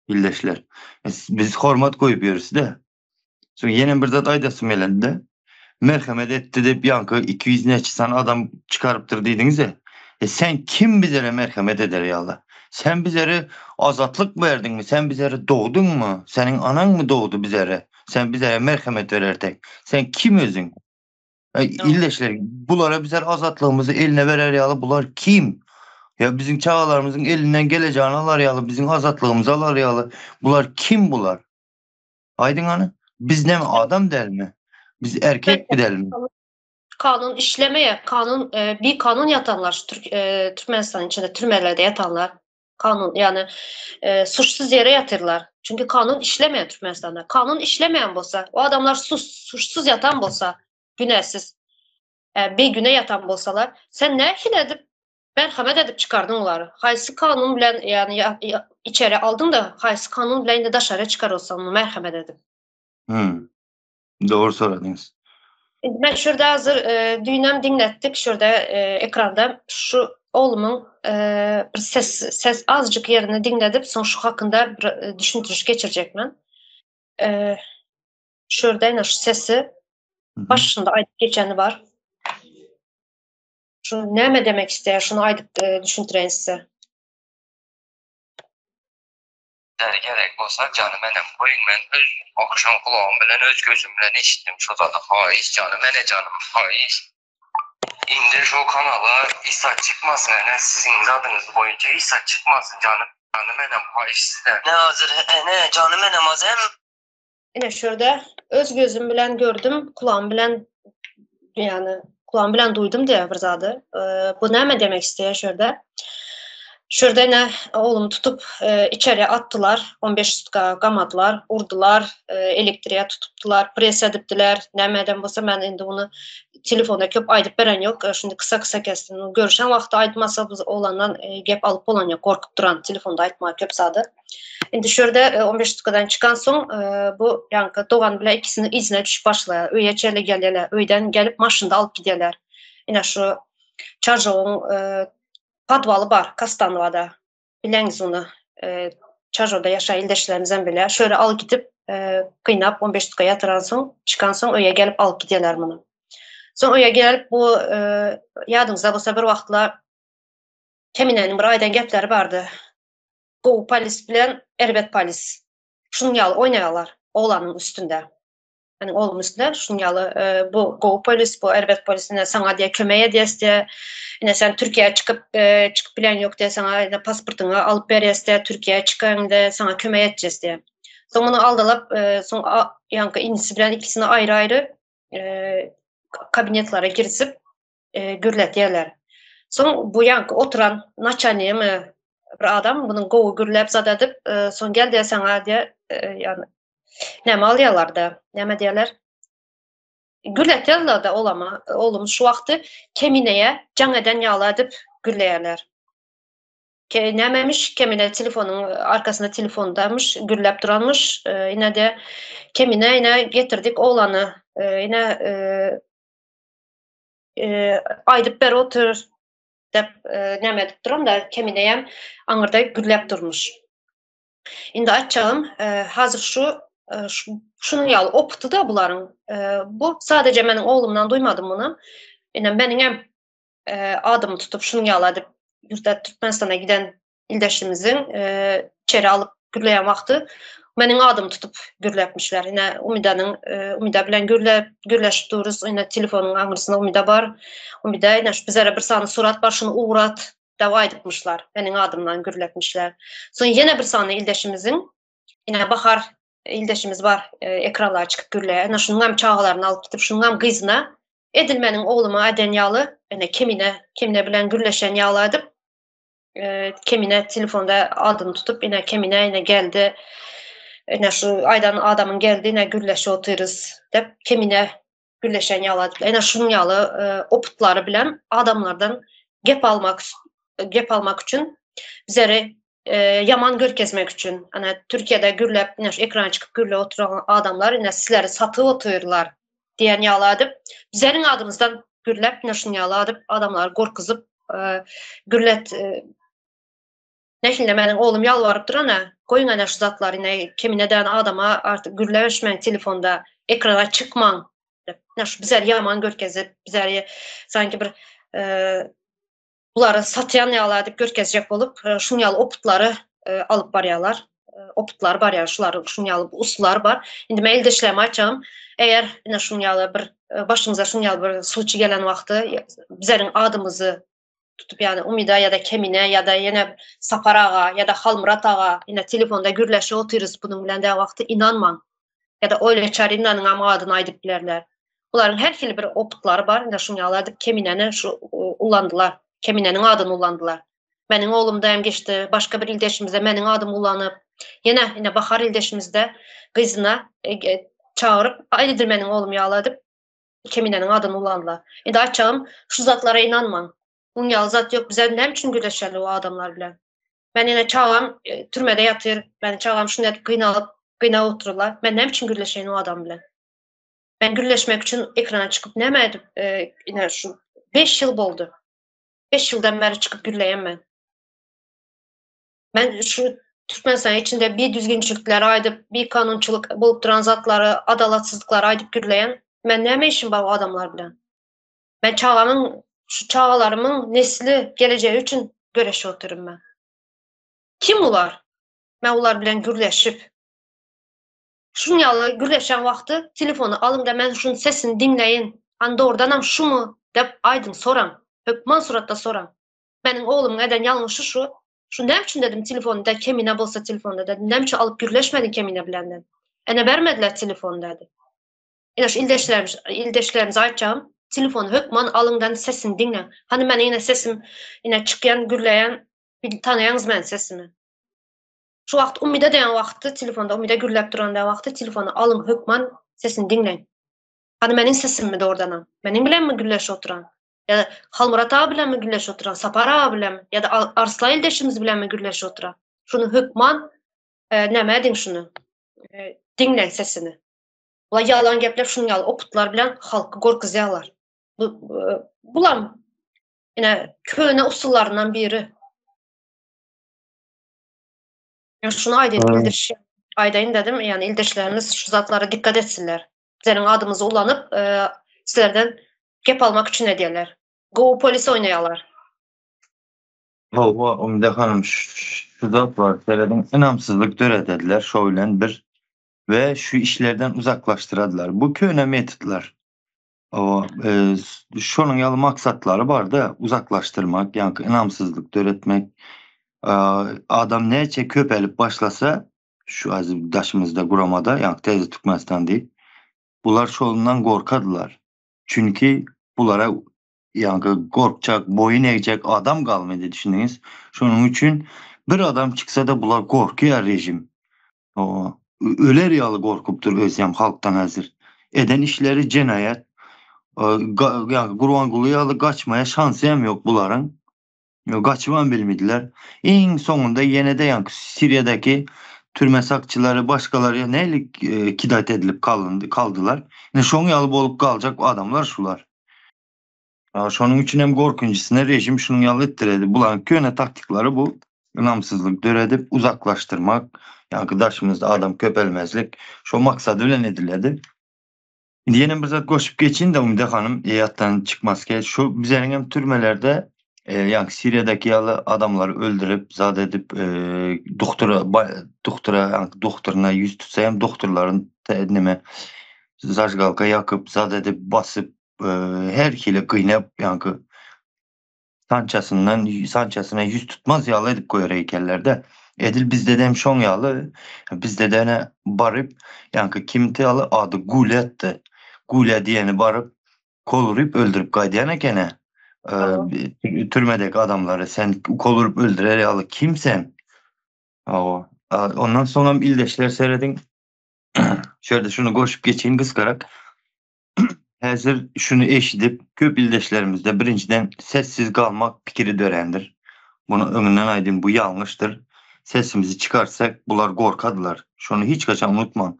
ildeşler. Biz hormat goýup ýörüs-de. Soň ýene bir zat aýdasym gelende, merhemet etdi diýip ýaňky 200 näçe sany adam çykarypdyr diýdiňiz-e. E sen kim bizlere merhemet eder ýaly? Sen bizlere azatlyk berdiňmi? Sen bizlere dogduňmy? Seniň anaňmy dogdy bizlere? Sen bizlere merhemet berertek. Sen kim özüň? E, ildeşler, bulara bizler azatlygymyzy eline berer ýaly bular kim? Ya bizim çagalarymyzyň elinden gelejegini alar ýaly, bizim azatlygymyzy alar ýaly bular kim bular? Aýdyň hany. Biz näme adam dälmi? Biz erkek mi dälmi? Kanun işlemeýär. Kanun e, bir kanun ýatanlar şu Türk e, Türkmenistanyň içinde türmelerde ýatanlar kanun ýagny e, suçsuz ýere ýatyrlar. Çünki kanun işlemeýär Türkmenistanda. Kanun işlemeýän bolsa, o adamlar sus, suçsuz ýatan bolsa, günäsiz e, bir güne ýatan bolsalar, sen nähili edip Merhamet edip çykardyň olary. Haýsy kanun bilen ýagny içeri aldyň da haýsy kanun bilen indi daşary çykarylsa muny merhamet edip. Hmm. Dogry soradyňyz. Indi men şurada hazır e, düýnem diňletdik şurada e, ekranda şu oglumyň e, bir ses ses azjyk ýerini diňledip soň şu hakynda bir e, düşündiriş geçirjek men. E, şurada ine şu sesi başynda aýdyp geçeni bar. Şu näme demek isleýär, şuny aýdyp düşündireýin size. Sizlere gerek bolsa janym enem goýuň men öz agşam gulagym bilen öz gözüm bilen eşitdim şo zady haýyş janym ene janym haýyş. Indi şo kanala hiç zat çykmasyn ene siziň zadyňyz boýunça hiç zat çykmasyn janym janym enem haýyş sizden. Ne hazir ene janym enem az hem. Ine şu ýerde öz gözüm bilen gördüm, kulagym bilen ýagny kulagym bilen duýdum diýýär bir zady. Bu näme demek isleýär şu ýerde? Şu ýerde ine oglumy tutup içeri atdylar, 15 sutka gamadylar, urdular, elektriýe tutupdylar, pres edipdiler. Näme eden bolsa men indi ony telefonda köp aýdyp beren ýok. Şuny kysa-kysa kesdim. Görüşen wagty aýtmasa biz oglandan gep alyp bolan ýok, gorkup duran telefonda aýtmaga köp zady. Indi şu ýerde 15 sutkadan çykan soň bu ýaňky dogan bilen ikisini yzyna düşüp başlaýar. Öýe çenli gelýärler. Öýden gelip maşynda alyp gidýärler. Ine şu Çarjowyň podwaly bar Kastanowada. Bileňiz ony. Çarjowda ýaşaýan ildeşlerimizem bilýär. Şu ýere alyp gidip gynap 15 sutka ýatyran soň, çykan soň öýe gelip alyp gidýärler muny. Soň öýe gelip bu ýadyňyzda bolsa bir wagtlar Keminäniň bir aýdan gepleri bardy. Gowy polis bilen erbet polis. Şunuň ýaly oýnaýarlar oglanyň üstünde. Meniň oglumyň üstünde şunuň ýaly e, bu gowy polis, bu erbet polis ine saňa diýe kömek edýäs diýe. Ine sen Türkiýä çykyp e, çykyp bilen ýok diýe saňa ine pasportyňy alyp berýäs diýe Türkiýä çykaňda saňa kömek etjek diýe. Soň muny aldalap, e, soň ýaňky inisi bilen ikisini aýry-aýry e, kabinetlere girizip e, gürletýärler. Soň bu ýaňky oturan naçalnigimi bir adam munuň gowy gürläp zat edip, e, soň gel diýe saňa diýe, e, ýagny näme alýarlar-da, näme diýerler? Gürletýärler-de olama, oglum şu wagty Kemineýe jaň eden ýaly edip gürleýärler. Ke nämemiş, Kemine telefonyň arkasynda telefondamyş, gürläp duranmyş. E, ine de Kemine ine getirdik oglany. E, ine e, aýdyp ber otur dep näme edip duran da kemineýem aňyrda gürläp durmuş. Indi aýtjagym, hazir şu şunuň ýaly opyty da bularyň. Bu sadece meniň oglumdan duýmadym muny. Ine meniňem adymy tutup şunuň ýaly edip ýurtda Türkmenistana giden ildeşimiziň içeri alyp gürleýän wagty meniň adymy tutup gürläpmişler. Ine Umidanyň Umida bilen gürläp gürleşip duruz. Ine telefonyň aňyrsynda Umida bar. Umida ine şu bizlere bir sany surat bar, şuny ugrat dep aýdypmyşlar. Meniň adymdan gürläpmişler. Soň ýene bir sany ildeşimiziň ine Bahar ildeşimiz bar, ekranlara çykyp gürleýär. Ine şunuň hem çagalaryny alyp gidip, şunuň hem gyzyna edil meniň ogluma eden ýaly, ine Kemine, Kemine bilen gürleşen ýaly edip Kemine telefonda adyny tutup ine Kemine ine geldi. Ine şu aýdan adamyň geldi ine gürleşip otyrys dep Kemine gürleşen ýaly aýdyp. Ine şunuň ýaly opytlary bilen adamlardan gep almak gep almak üçin bizleri ýaman görkezmek üçin. Ana Türkiýede gürläp ine şu ekrana çykyp gürläp oturan adamlar ine sizleri satyp otyrlar diýen ýaly edip bizleriň adymyzdan gürläp ine şuny ýaly edip adamlary gorkuzyp gürlet nähili meniň oglum ýalbaryp duran-a goýuň ene şu zatlary ine kemine däne adama artyk gürleşmäň telefonda ekrana çykmaň diýip ine şu bizleri ýaman görkezip bizleri sanki bir bulary satýan ýaly edip görkezjek bolup şuny ýaly opytlary alyp barýarlar. Opytlary barýar, şular şuny ýaly usullar bar. Indi men ildeşlerime aýtjagym, eger ine şuny ýaly bir başyňyza şuny ýaly bir sluçy gelen wagty bizleriň adymyzy tutup ýagny Umyda ýa-da Kemine ýa-da ýene Sapar aga ýa-da Halmyrat aga ine telefonda gürleşip otyrys bunuň bilen dä wagty ynanmaň. Ýa-da Olýa Çarinanyň hem adyny aýdyp bilerler. Bularyň her hili bir opytlary bar. Ine şuny ýaly edip Kemineni şu ullandylar. Kemineniň adyny ullandylar. Meniň oglumda hem geçdi. Başga bir ildeşimizde meniň adymy ullanyp, ýene ine Bahar ildeşimizde gyzyna e, çagyryp, aýdydyr meniň oglum ýaly edip Kemineniň adyny ullandylar. Indi aýtjagym, şu zatlara ynanmaň. Muň ýaly zat ýok. Bize näme üçin gürleşeli o adamlar bilen? Men ýene çagam e, türmede ýatyr. Meniň çagam şuny edip gynalyp, gynap otururlar. Men näme üçin gürleşeýin o adam bilen? Men gürleşmek üçin ekrana çykyp näme edip, e, ine şu 5 ýyl boldy. 5 ýyldan bäri çykyp gürleýän men. Men şu Türkmenistan içinde bir düzgünçilikleri aýdyp, bir kanunçylyk bolup duran zatlary, adalatsyzlyklary aýdyp gürleýän. Men näme işim bar o adamlar bilen? Men çagamyň Şu çagalarymyň nesli, gelejegi üçin göreşip otyryn men. Kim ular? Men ular bilen gürleşip, şuň ýaly gürleşen wagty telefony alyň-da men şuň sesini diňläýin, hany dogrudanam şumy dep aýdyň, soraň. Hökman suratda soraň. Meniň oglumyň eden ýalňyşy şu. Şu näme üçin dedim telefony da Kemine bolsa telefonda dedim. Näme üçin alyp gürleşmediň Kemine bilen dedim. Ene bermediler telefony dedi. Ine şu ildeşlerimiz, ildeşlerimize aýtjagym, telefony hökman alyňdan sesini diňläň. Hany meniň ine sesim ine çykýan, gürleýän, tanaýaňyz meniň sesimi. Şu wagt Umyda diýen wagty telefonda Umyda gürläp duran diýen wagty telefony alyň hökman sesini diňläň. Hany meniň sesimmi dogrudanam? Meniň bilenmi gürleşip oturan? Ýa-da Halmyrat aga bilenmi gürleşip oturan? Sapar aga bilenmi? Ýa-da Arslan ildeşimiz bilenmi gürleşip oturan? Şuny hökman e, näme ediň şuny? E, diňläň sesini. Bular ýalan gepläp şunuň ýaly opytlar bilen halky gorkuzýarlar. Bu e, bulam ine köne usullaryndan biri. Yani şunu aýdaýyn, bildiriş aýdaýyn dedim. Yani ildeşlerimiz şu zatlara dikkat etsinler. Bizleriň adymyzy ulanyp, e, sizlerden gep almak üçin edýärler. Gowy polis oýnaýarlar. Hawa, Umide hanym, şu zat bar, serediň, ynamsyzlyk döredediler şo bilen bir we şu işlerden uzaklaşdyradylar. Bu köne metodlar. Hawa, e, şonuň ýaly maksatlary bar-da, uzaklaşdyrmak, ýaňky ynamsyzlyk döretmek. E, adam näçe köpelip başlasa, şu azy daşymyzda guramada, ýaňky Täze Türkmenistan diýip, bular şondan gorkadylar. Çünki bulara ýaňky gorkjak, boýun egjek adam galmady, düşündiňiz? Şonuň üçin bir adam çyksa-da bular gorkýar rejim. Hawa, öler ýaly gorkupdyr özem halkdan häzir. Eden işleri jenaýat. Ýa Gurbanguly ýaly gaçmaya şansy hem ýok bularyň. Gaçybam bilmediler. Iň soňunda ýene-de ýaňky Siriýadaki türme sakçylary başgalary nälik e, kidat edilip kalyndy, kaldylar. Ine şoň ýaly bolup galjak adamlar şular. Şonuň üçin hem gorkunjysyna rejim şunuň ýaly etdiredi. Bularyň köne taktiklary bu. Ynamsyzlyk döredip, uzaklaşdyrmak, ýaňky daşymyzda adam köpelmezlik şo maksady bilen ediledi. Indi ýene bir zat goşup geçeýin-de Umide hanym, ýatdan çykmaz şu bizleriň hem türmelerde e, ýaňky Siriýadaki ýaly adamlary öldürip, zat edip, e, doktora doktora ýaňky doktoryna ýüz tutsa hem doktorlaryň neme zažgalka ýakyp, zat edip, basyp, her hili gynap ýaňky sançasyndan sançasyna ýüz tutmaz ýaly edip goýar eýkellerde. Edil bizde de hem şoň ýaly bizde de ene baryp ýaňky kimti ýaly ady Guletdi. Gule diýeni baryp kol urup öldürip gaýdýan ekeni. Türmedeki adamlary sen kol urup öldürer ýaly kim sen? Hawa. Ondan soňam ildeşler serediň. Şöyle şunu goşup geçeyim gyskarak. Häzir şuny eşidip, köp ildeşlerimizde birinjiden sessiz galmak pikiri dörändir. Muny öňünden aýdayyn, bu ýalňyşdyr. Sesimizi çykarsak, bular gorkadylar. Şony hiç haçan unutmaň.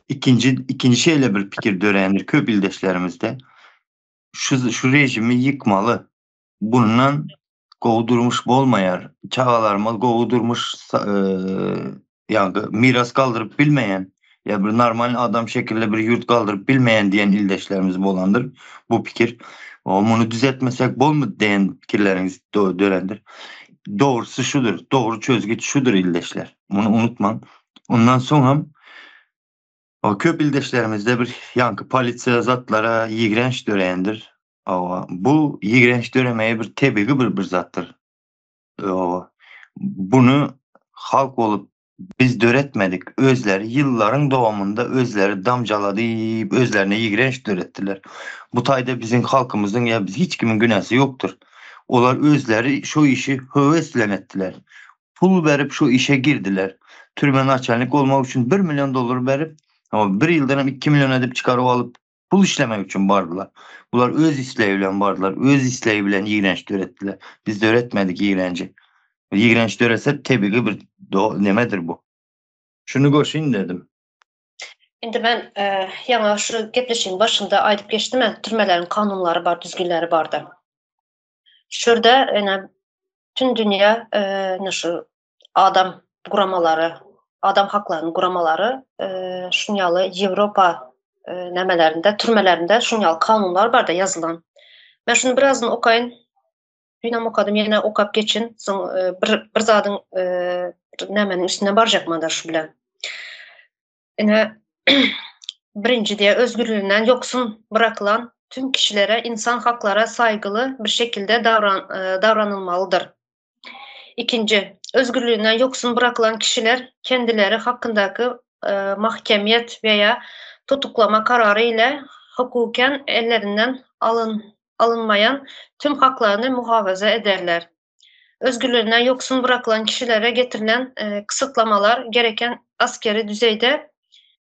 Ikinji, ikinji şeýle bir pikir dörändir köp ildeşlerimizde. Şu, şu rejimi ýykmaly. Bundan gowy durmuş bolmaýar. Çagalarymyz gowy durmuş ýa miras galdyryp bilmeýän ýa bir normal adam şekilde bir ýurt galdyryp bilmeýän diýen ildeşlerimiz bolandyr bu pikir. O muny düzetmesek bolmady diýen pikirleriňiz dörendir. Dogrusy şudur, dogry çözgüt şudur ildeşler. Muny unutmaň. Ondan soň hem o köp ildeşlerimizde bir ýaňky polisiýa zatlara ýigrenç döreýändir. Hawa, bu ýigrenç döremegi bir tebigy bir bir zatdyr. Hawa. Bunu halk bolup biz döretmedik. Özleri ýyllaryň dowamynda özleri damjalady, özlerine ýigrenç döretdiler. Bu taýda biziň halkymyzyň ýa biz hiç kimiň günäsi ýokdur. Olar özleri şu işi höwes bilen etdiler. Pul berip şu işe girdiler. Türme naçalnik bolmak üçin 1 milyon dollar berip, ama bir ýyldan hem 2 milyon edip çykaryp alyp pul işlemek üçin bardylar. Bular öz isleği bilen bardylar. Öz isleği bilen ýigrenç döretdiler. Biz döretmedik ýigrenji. Ýigrenç dörese tebigy bir do nemedir bu. Şunu goşayyn dedim. Indi men e, ýaňa şu gepleşigiň başynda aýdyp geçdim, türmeleriň kanunlary bar, düzgünleri bardy. Şurada ene tüm dünýä e, şu adam guramalary, adam haklarynyň guramalary e, şun ýaly Ýewropa e, nämelerinde, türmelerinde şun ýaly kanunlar barda ýazylan. Men şuny birazyn okaýyn. Düýnem okadym, ýene okap geçin. Soň e, bir bir zadyň e, bir nämeniň üstüne barjak manda şu bilen. Ine birinji diýe özgürlüginden ýoksun bırakylan tüm kişilere insan haklara saýgyly bir şekilde davran, e, davranylmalydyr. Ikinji, özgürlüginden ýoksun bırakylan kişiler kendileri hakyndaky e, mahkemiyet veya tutuklama karary ile hukuken ellerinden alın, alınmayan tüm haklaryny muhafaza ederler. Özgürlüğünden yoksun bırakılan kişilere getirilen e, kısıtlamalar gereken askeri düzeyde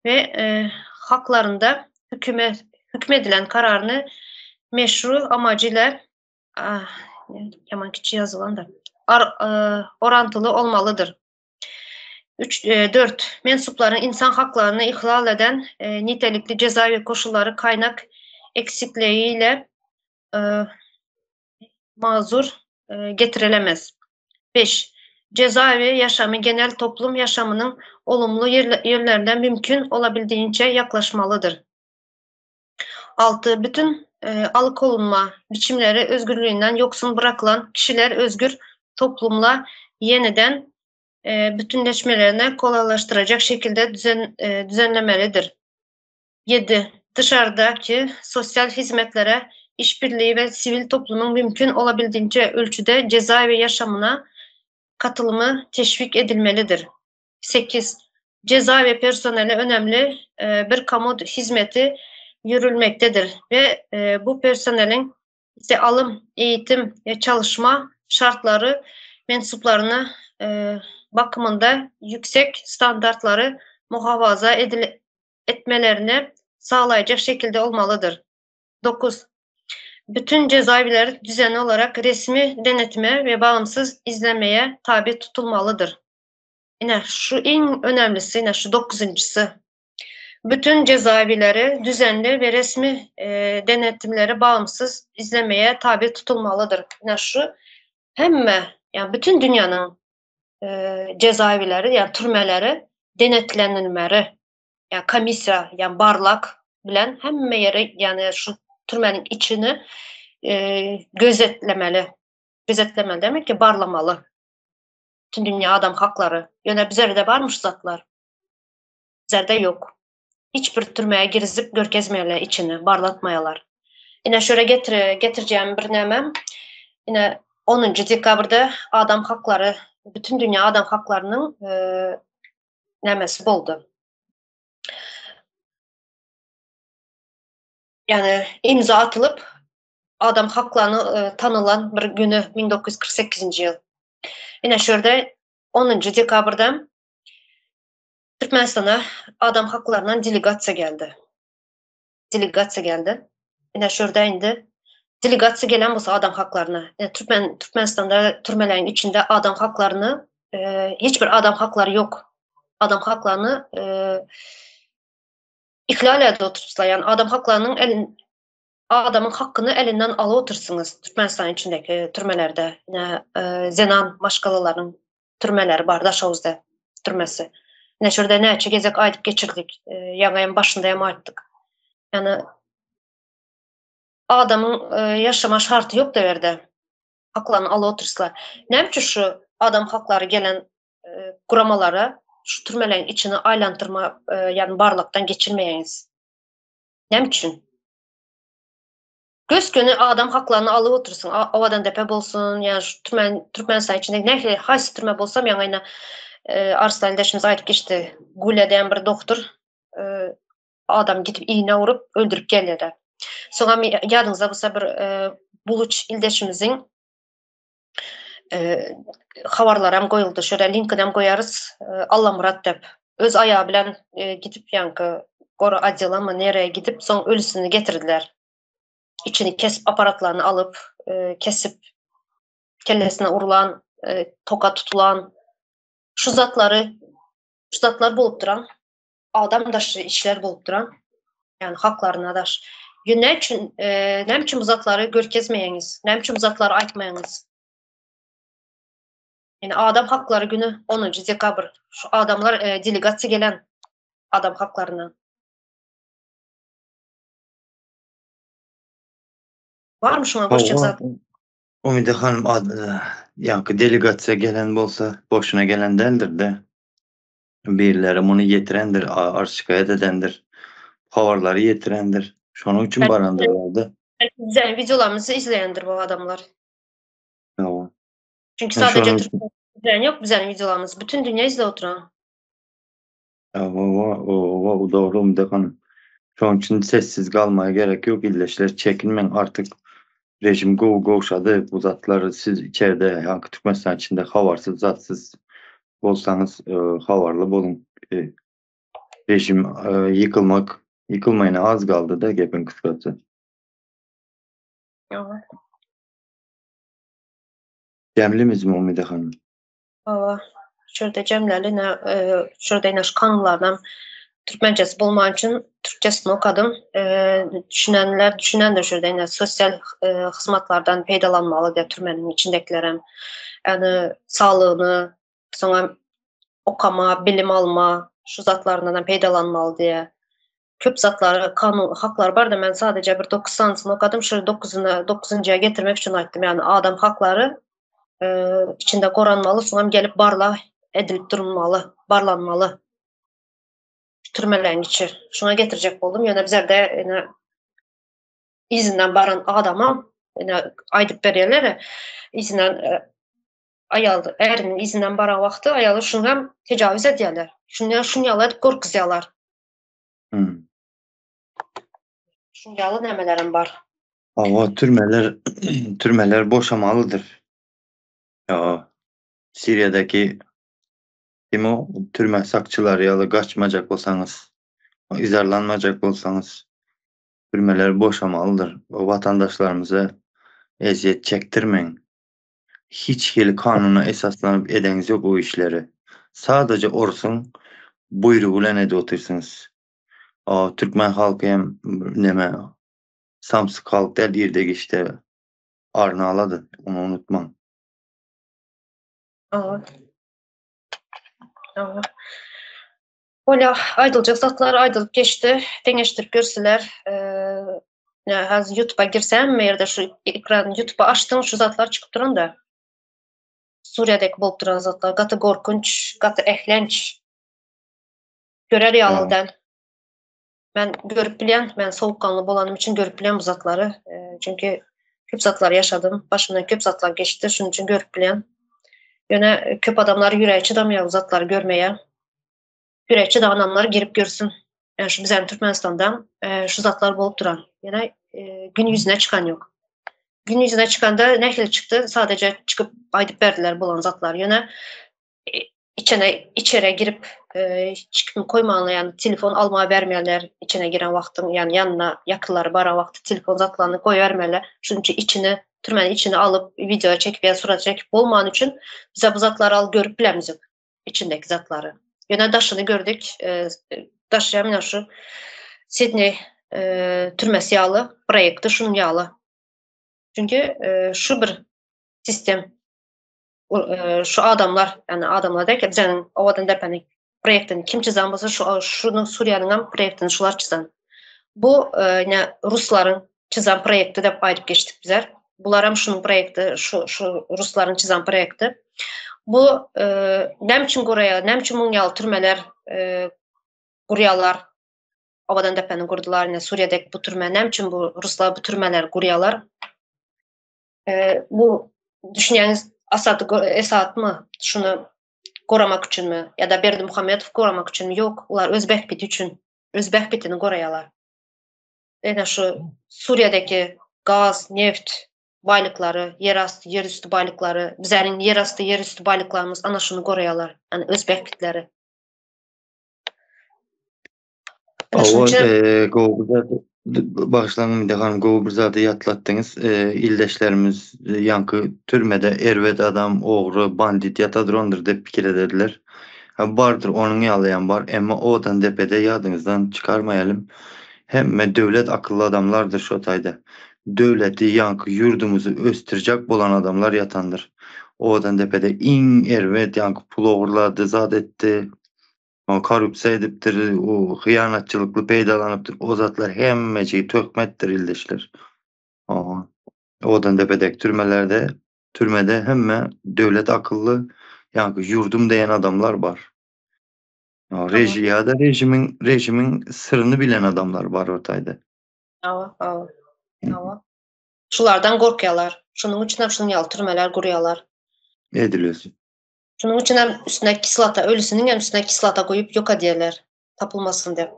ve e, haklarında hüküme, hükmedilen kararını meşru amacıyla ah, yaman kiçi yazılan da ar, e, orantılı olmalıdır. 3, 4. Mensupların insan haklarını ihlal eden e, nitelikli cezaevi koşulları kaynak eksikliğiyle e, mazur e, getirilemez. 5. Cezaevi yaşamı genel toplum yaşamının olumlu yönlerine mümkün olabildiğince yaklaşmalıdır. 6. Bütün e, alıkolunma biçimleri özgürlüğünden yoksun bırakılan kişiler özgür toplumla yeniden e, bütünleşmelerine kolaylaştıracak şekilde düzen, e, düzenlemelidir. 7. Dışarıdaki sosyal hizmetlere işbirliği ve sivil toplumun mümkün olabildiğince ölçüde cezaevi yaşamına katılımı teşvik edilmelidir. 8. Cezaevi personeli önemli e, bir kamu hizmeti yürülmektedir ve e, bu personelin ise alım, eğitim ve çalışma şartları mensuplarına e, bakımında yüksek standartları muhafaza edil etmelerini sağlayacak şekilde olmalıdır. 9. Bütün cezaevleri düzenli olarak resmi denetime ve bağımsız izlemeye tabi tutulmalıdır. Ine şu iň önemlisi, ine şu dokuzunjysy. Bütün cezaevleri düzenli ve resmi e, denetimleri bağımsız izlemeye tabi tutulmalıdır. Ine şu hemme, yani bütün dünyanın e, cezaevleri, yani türmeleri denetlenilmeli. Yani komissiya, yani barlak bilen hemme ýere, yani şu türmäniň içini e, gözetlemeli. Gözetlemeli demek ki barlamaly. Bütün dünya adam haklary. Ýöne bizlerde barmyş zatlar. Bizlerde yok. Hiç bir türmeye girizip görkezmeýärler içini, barlatmaýarlar. Ine şöyle getir, getireceğim bir nämem. Ine 10. dekabrda adam haklary, bütün dünya adam haklarynyň e, nämesi boldy. Yani imza atylyp adam haklaryny e, tanylan bir günü 1948 ýyl. Ine şurada 10. dekabrda Türkmenistana adam haklaryndan delegasiýa geldi. Delegasiýa geldi. Ine şurada indi delegasiýa gelen bolsa adam haklaryna, e, Türkmen Türkmenistanda türmeleriň içinde adam haklaryny e, hiç bir adam haklary yok. Adam haklaryny e, ihlal edip oturuplar. Yani adam haklarynyň elin adamyň hakyny elinden alyp otursunuz Türkmenistan içindeki türmelerde. Ine, e, zenan maşgalalaryň türmeleri bar Daşoguzda türmesi. Ine şurada näçe gezek aýdyp geçirdik. E, ýaňy başynda hem aýtdyk. Yani adamyň e, ýaşama şarty ýok da berde. Haklaryny alyp oturslar. Näme üçin şu adam haklary gelen e, guramalara şu türmeleriň içini aýlantyrma, e, yani barlykdan geçirmeýäňiz? Näme üçin? Göz göni adam haklaryny alyp otursun. Owadan depe bolsun, ýa şu Türkmen Türkmenistan içinde nähili haýsy türme bolsam ýaňy ýene e, Arslan ildeşimiz aýdyp geçdi. Gule diýen bir doktor e, adam gidip iğne urup öldürüp gelýär. Soňra ýadyňyzda bolsa bir e, Buluç ildeşimiziň e, habarlar hem goýuldy. Şöyle linkini hem goýarys. E, Allamurat dep. Öz aýagy bilen e, gidip ýaňky gora otdela mı nereye gidip soň ölüsini getirdiler. İçini kesip aparatlaryny alyp e, kesip kellesine urulan, e, toka tutulan şu zatlary şu zatlar bolup duran adam daşy işler bolup duran yani haklaryna daş. Ne üçin e, näme üçin bu zatlary görkezmeýäňiz? Näme üçin bu zatlary aýtmaýaňyz? Yani adam haklary günü 10. dekabr. Şu adamlar e, delegasiýa gelen adam haklaryna. Barmy şuňa goşjak zat? Umyda hanym ýaňky delegasiýa gelen bolsa boşuna gelen däldir-de. Birileri muny ýetirendir, arz-şikaýat edendir, habarlary ýetirendir. Şonuň üçin barandyrlar-da. Belki bizäniň wideolarymyzy izleýändir bu adamlar. Hawa. Çünki sadece Türkmen izleýän ýok bizäniň wideolarymyzy, bütün dünýä izläp oturan. Hawa, hawa, dogry Umyda hanym. Şonuň üçin sessiz galmaga gerek ýok ildeşler, çekinmäň artyk režim gowy gowşady bu zatlar siz içerde ýaňky Türkmenistan içinde habarsyz zatsyz bolsaňyz habarly boluň režim ýykylmak ýykylmaýyna az galdyda gepiň kysgasy. Hawa. Jemlimizmi Umyda hanym? Hawa. Şurada jemläli ine şurada ine şu kanunlardan türkmençesi bolman üçin türkçesini okadym. Düşünenler düşünendir şurada ine sosial hyzmatlardan peýdalanmaly diýip türmeniň içindekilerem. Ýani saglygyny soňam okama, bilim alma şu zatlaryndan peýdalanmaly diýip. Köp zatlary kanun haklary barda men sadece bir 9 sanysyny okadym şu dokuzyna dokuzynjyya getirmek üçin aýtdym ýagny adam haklary e, içinde goranmaly soňam gelip barlag edilip durulmaly barlanmaly türmeleriň içi şuňa getirjek boldum ýöne bizlerde ine yzyndan baran adama ine aýdyp berýärler yzyndan e, aýal äriniň yzyndan baran wagty aýaly şuňam tejawüz edýärler şuny şuny ýaly edip gorkuzýarlar Hmm. Şuň ýaly nämelerem bar. Hawa, türmeler türmeler boşamalydyr. Ýa Siriýadaki kim o türme sakçylary ýaly gaçmajak bolsaňyz, yzarlanmajak bolsaňyz, türmeler boşamalydyr. Watandaşlarymyza ezýet çekdirmäň. Hiç hili kanuna esaslanyp edeňiz ýok o işleri. Sadaja orsuň buýrugy bilen edip otyrsyňyz. Türkmen halky hem neme samsyk halk däl irde giçde aryny alady ony unutmaň. Hawa. Hawa. Bolýa, aýdyljak zatlar aýdylyp geçdi. Deňeşdirip görsüler. Häzir YouTube'a girsem, ýerde şu ekran YouTube'a açdyň, şu zatlar çykyp duranda. Suriýadäki bolup duran zatlar gaty gorkunç, gaty ehlenç. Görer ýaly däl. Men görüp bilýän, men sowukganly bolanym üçin görüp bilýän bu zatlary. Çünki köp zatlar ýaşadym, başymdan köp zatlar geçdi, şunuň üçin görüp bilýän. Ýöne köp adamlar ýüregi çydamaýar bu zatlary görmäge. Ýüregi çydan adamlar girip görsün. Ýa şu bizäň Türkmenistanda şu zatlar bolup duran. Ýöne gün ýüzüne çykan ýok. Gün ýüzüne çykanda nähili çykdy? Sadece çykyp aýdyp berdiler bolan zatlary. Ýöne içene içere girip hiç kim koýmanlar ýani telefon alma bermeýärler içine giren wagtyň ýani ýanyna ýakynlary baran wagty telefon zatlaryny goýbermeli şunuň üçin içini türmäniň içini alyp wideo çekip ýa surat çekip bolmany üçin bize bu zatlary alyp görüp bilemizok içindeki zatlary ýöne daşyny gördük daşy ýa şu Sidney türmesi ýaly proýekti şunuň ýaly çünki şu bir sistem şu adamlar, yani adamlar derken bizeniň Owadan Depäniň proýektini kim çyzan bolsa şu şunuň Suriýanyň hem proýektini şular çyzan. Bu ne ruslaryň çyzan proýekti dep aýdyp geçdik bizler. Bular hem şunuň proýekti, şu şu ruslaryň çyzan proýekti. Bu näme üçin guraýar, näme üçin muň ýaly türmeler gurýarlar? Owadan Depäni gurdular, ine Suriýadäki bu türme, näme üçin bu ruslar bu türmeleri gurýarlar? Bu düşünýäňiz Asady Esadmy şuny goramak üçinmi ýa-da Berdimuhamedowy goramak üçinmi? Ýok, ular öz bähbidi üçin, öz bähbidini goraýarlar. Ene şu Suriýadäki gaz, neft baýlyklary, ýerasty, ýerüsti baýlyklary, bizäniň ýerasty, ýerüsti baýlyklarymyz ana şuny goraýarlar. Ýani öz bähbitleri. Hawa, gowy bir zat, bagyşlaň Ümide hanym, gowy bir zady ýatlatdyňyz. Ildeşlerimiz ýaňky türmede erbet adam, ogry, bandit ýata durandyr diýip pikir ederdiler. Bardyr, onuň ýalyam bar, emma owadan depede ýadyňyzdan çykarmaýalym, hemme döwlet akylly adamlardyr şo taýda. Döwleti, ýaňky ýurdumyzy ösdürjek bolan adamlar ýatandyr. Owadan depede iň erbet ýaňky pul ogurlady, zat etdi, Korrupsiýa edipdir, o hyýanatçylykly peýdalanypdyr. O zatlar hemmejigi töhmetdir ildeşler. Oho. Owadandepedäki türmelerde türmede hemme döwlet akylly, ýaňky ýurdum diýen adamlar bar. Reji ýa-da režimiň režimiň syryny bilen adamlar bar o taýda. Hawa, hawa. Hawa. Şulardan gorkýarlar. Şonuň üçin hem şunuň ýaly türmeler gurýarlar. Edil özi. Şunuň üçin hem üstüne kislota, ölüsiniň hem üstüne kislota guýup ýok edýärler. Tapylmasyn diýip.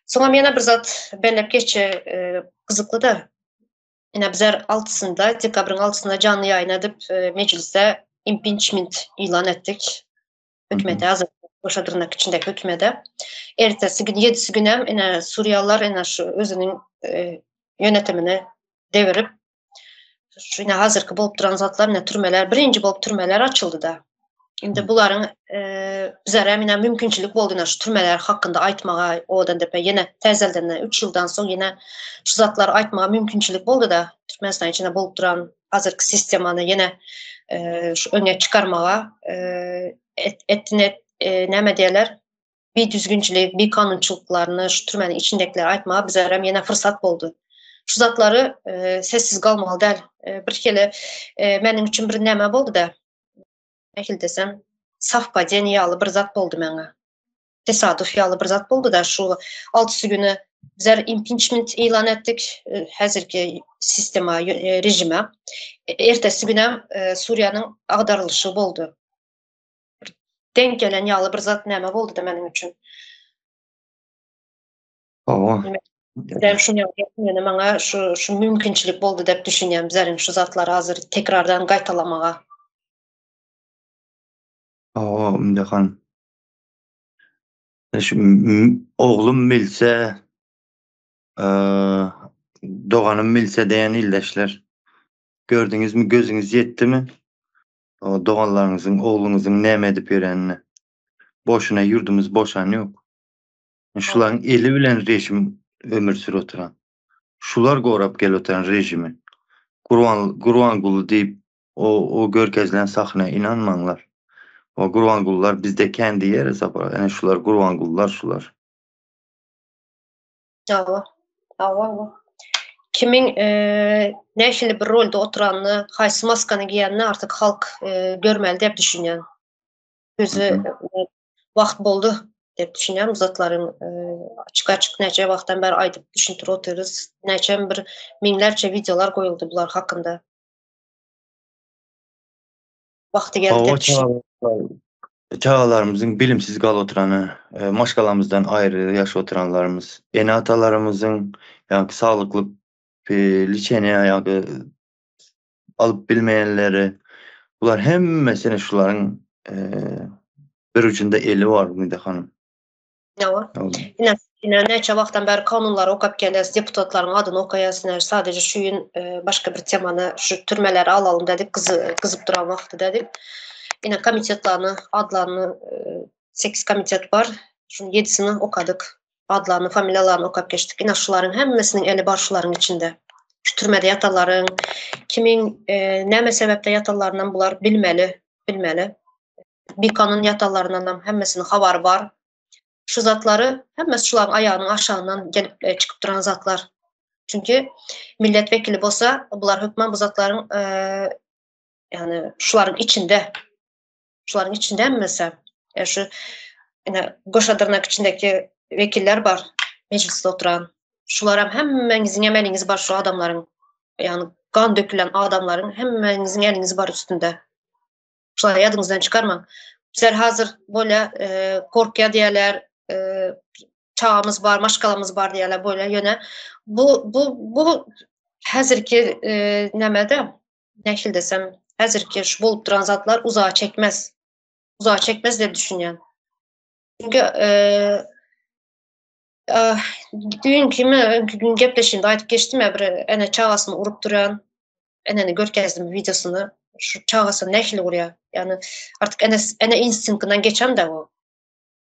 Soňam ýene bir zat belläp geçje, e, gyzykly-da. Ine bizler altysynda, dekabryň altysynda janly ýaýyn edip, e, mejlisde impiçment ýylan etdik. Hökümete hazır goşa dyrnak içindeki hökümete. Ertesi gün, ýedisi günem ine suriýalylar ine şu özüniň e, yönetimini devirip şu ine hazırky bolup duran zatlar ine türmeler, birinji bolup türmeler açyldy da. Indi bularyň e, bizlere ine mümkinçilik boldy ine şu türmeler hakynda aýtmaga owadan depe ýene täzelden 3 ýyldan soň ýene şu zatlary aýtmaga mümkinçilik boldy da Türkmenistan içinde bolup duran hazırky sistemany ýene e, şu öňe çykarmaga e, et, etine e, näme diýerler bir düzgünçilik, bir kanunçylyklaryny şu türmäniň içindekileri aýtmaga bizlerem ýene fırsat boldy. Şu zatlary e, sessiz galmaly däl. E, bir hili e, meniň üçin bir näme boldy da. Nähili desem, sowpadeniýe ýaly bir zat boldy meňe. Tesadüf ýaly bir zat boldy da şu altysy güni bizler impiçment ýylan etdik e, häzirki sistema e, rejime. E, ertesi günem Suriýanyň agdarylyşy boldy. Deň gelen ýaly bir zat näme boldy da meniň üçin. Hawa. Ben şunu ýöne maňa şu şu mümkinçilik boldy diýip düşünýän bizleriň şu zatlary hazır tekrardan gaýtalamaga. Hawa, Ümde han. Şu oglum bilse, doganym bilse diýen ildeşler. Gördüňizmi, gözüňiz ýetdimi? O doganlaryňyzyň, ogluňyzyň näme edip ýörenine. Boşuna ýurdumyz boşan ýok. Şularyň eli bilen rejim ömür sürüp oturan. Şular gorap gelip oturan rejimi. Gurban Gurbanguly diýip o o görkezilen sahna inanmaňlar. O Gurbangulylar bizde kän diýeris apa. Ene şular Gurbangulylar şular. Hawa. Hawa, hawa. Kimiň e, nähili bir rolda oturanyny, haýsy maskany giýenini artyk halk e, görmeli diýip düşünýän. Gözi e, wagt boldy diýip düşünýän bu zatlaryň e, açyk-açyk näçe wagtdan bäri aýdyp düşündirip otyrys. Näçe bir müňlerçe wideolar goýuldy bular hakynda. Wagty geldi diýip düşünýän. Çagalarymyzyň bilimsiz galyp oturany, e, maşgalamyzdan aýry ýaşap oturanlarymyz, ene-atalarymyzyň ýa-ki saglykly e, liçeniýa ýa-ki alyp bilmeýänleri, bular hemmesine şularyň e, bir ucunda eli bar Umyda hanym. Hawa. Ine, ine näçe wagtdan bäri kanunlary okap gelýäs, deputatlaryň adyny okaýas, ine sadece şu gün e, başga bir temany şu türmeleri alalım dedik, gyzy, gyzyp duran wagty dedik. Ine komitetlerini, adlaryny 8 e, komitet bar. Şunuň 7-sini okadyk. Adlaryny, familiýalaryny okap geçdik. Ine şularyň hemmesiniň eli bar şularyň içinde. Şu türmede ýatanlaryň kimiň e, näme sebäpde ýatanlaryndan bular bilmeli, bilmeli. Bikanun ýatanlaryndanam hemmesiniň habary bar. Şu zatlary hemmesi şularyň aýagynyň aşagyndan gelip e, çykyp duran zatlar. Çünki millet wekili bolsa, bular hökman bu zatlaryň e, ýagny şularyň içinde şularyň içinde hemmesi. E, şu ine goşa dyrnak içindeki wekiller bar mejlisde oturan. Şularam hemmäňiziň hem eliňiz bar şu adamlaryň, ýagny gan dökülen adamlaryň hemmäňiziň eliňiz bar üstünde. Şulary ýadyňyzdan çykarmaň. Bizler hazir bolýa e, korkýa diýerler, e, çagamyz bar, maşgalamyz bar diýerler bolýa. Ýöne bu bu bu häzirki e, nämede nähili desem, häzirki şu bolup duran zatlar uzağa çekmez. Uzağa çekmez diýip düşünýän. Çünki e, e, düýnki mi, öňki gün gepleşigimde aýdyp geçdim ya bir ene çagasyny urup duran eneni görkezdim wideosyny. Şu çagasyny nähili urýar? Ýagny artyk ene ene instinktinden geçen de o.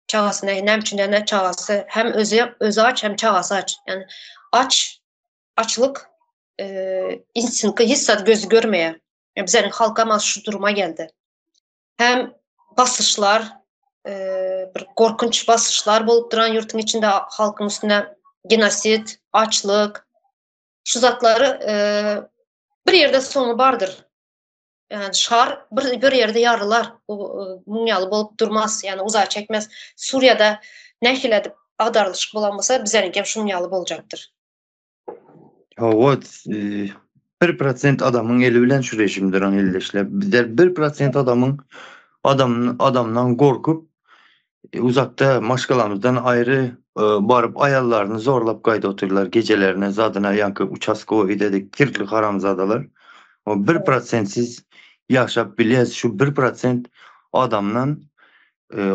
Çagasy ne, näme üçin ene çagasy hem özi özi aç hem çagasy aç. Ýagny aç açlyk e, instinkti hiç zat gözü görmeýär. Yani bizlerin halk ama şu duruma geldi. Hem basyşlar, e, bir korkunç basyşlar bolup duran ýurtuň içinde halkyň üstüne genosid, açlyk, şu zatlary e, Bir ýerde soňy bardyr. Ýani şar bir bir ýerde ýarylar. Bu muň ýaly bolup durmaz, ýani uzaga çekmez. Suriýada nähili edip agdarylyşyk bolan bolsa, bizeniňkem şunuň ýaly boljakdyr. Hawa, 1% adamyň eli bilen şu režim duran ildeşler. Bizler 1% adamyň adam adamdan gorkup uzakda maşgalamyzdan aýry baryp aýallaryny zorlap gaýda otyrlar gejelerine zadyna ýaňky uçaskowy dedik kirli haramzadalar. O 1%siz ýaşap bilýäs şu 1% adamdan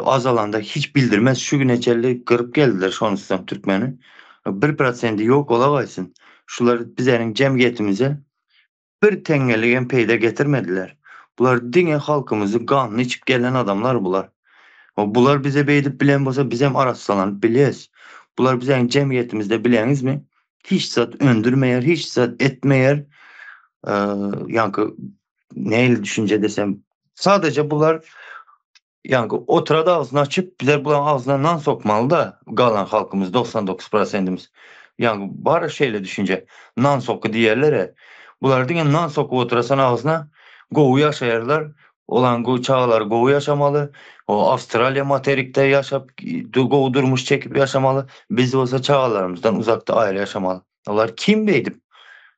azalanda hiç bildirmez şu güne çenli gyryp geldiler şonusam türkmeni. 1%i ýok olagaýsyn. Şular bizeniň jemgyýetimize bir teňňeligem peýda getirmediler. Bular diňe halkymyzy ganyny içip gelen adamlar bular. Bular bize beýdip bilen bolsa bizem arassalanyp bilýäs. Bular biziň jemgyýetimizde bileňizmi? Hiç zat öndürmeýär, hiç zat etmeýär. Ýaňky nähili düşünje desem, sadece bular ýaňky oturady agzyny açyp, bizler bularyň agzyna nan sokmaly-da, galan halkymyz 99 prosentimiz. Ýaňky bar şeýle düşünje, nan soky diýerler-e. Bular diňe nan sokup oturasan agzyna, gowy ýaşaýarlar. Olaň gowy çagalary gowy ýaşamaly. O Awstraliýa materikde ýaşap, gowy durmuş çekip ýaşamaly. Biz bolsa çagalarymyzdan uzakda aýry ýaşamaly. Olar kim beýdip?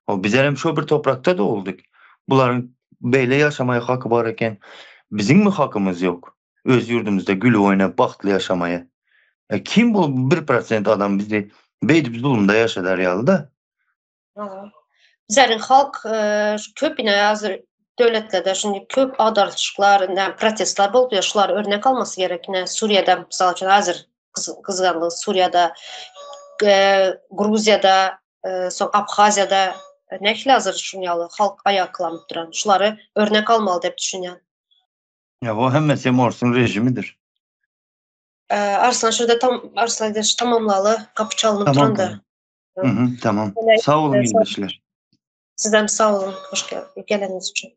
O bizlerem şo bir toprakda doguldyk. Bularyň beýle ýaşamaýa haky bar eken. Biziňmi hakymyz ýok? Öz ýurdumyzda gülüp oýnap bagtly ýaşamaýa. E kim bu 1% adam bizi beýdip zulumda ýaşadar ýaly-da? Bizleriň halk köp ine hazir döwletlerde şindi köp agdarylyşyklar, näme protestler bolup ýör, şular örnek almasy gerek. Ine Suriýada mysal üçin hazir gyzganlyk Suriýada, Gruziýada, soň Abhaziýada nähili hazir şuň ýaly halk aýaklanyp duran. Şulary örnek almaly diýip düşünýän. Ýa o hemmesi hem orsuň režimidir. Arslan şurada tam Arslan tamamlaly gapy çalynyp duranda. Tamam. Sag boluň ildeşler. Sizem sag boluň hoş geleniňiz üçin.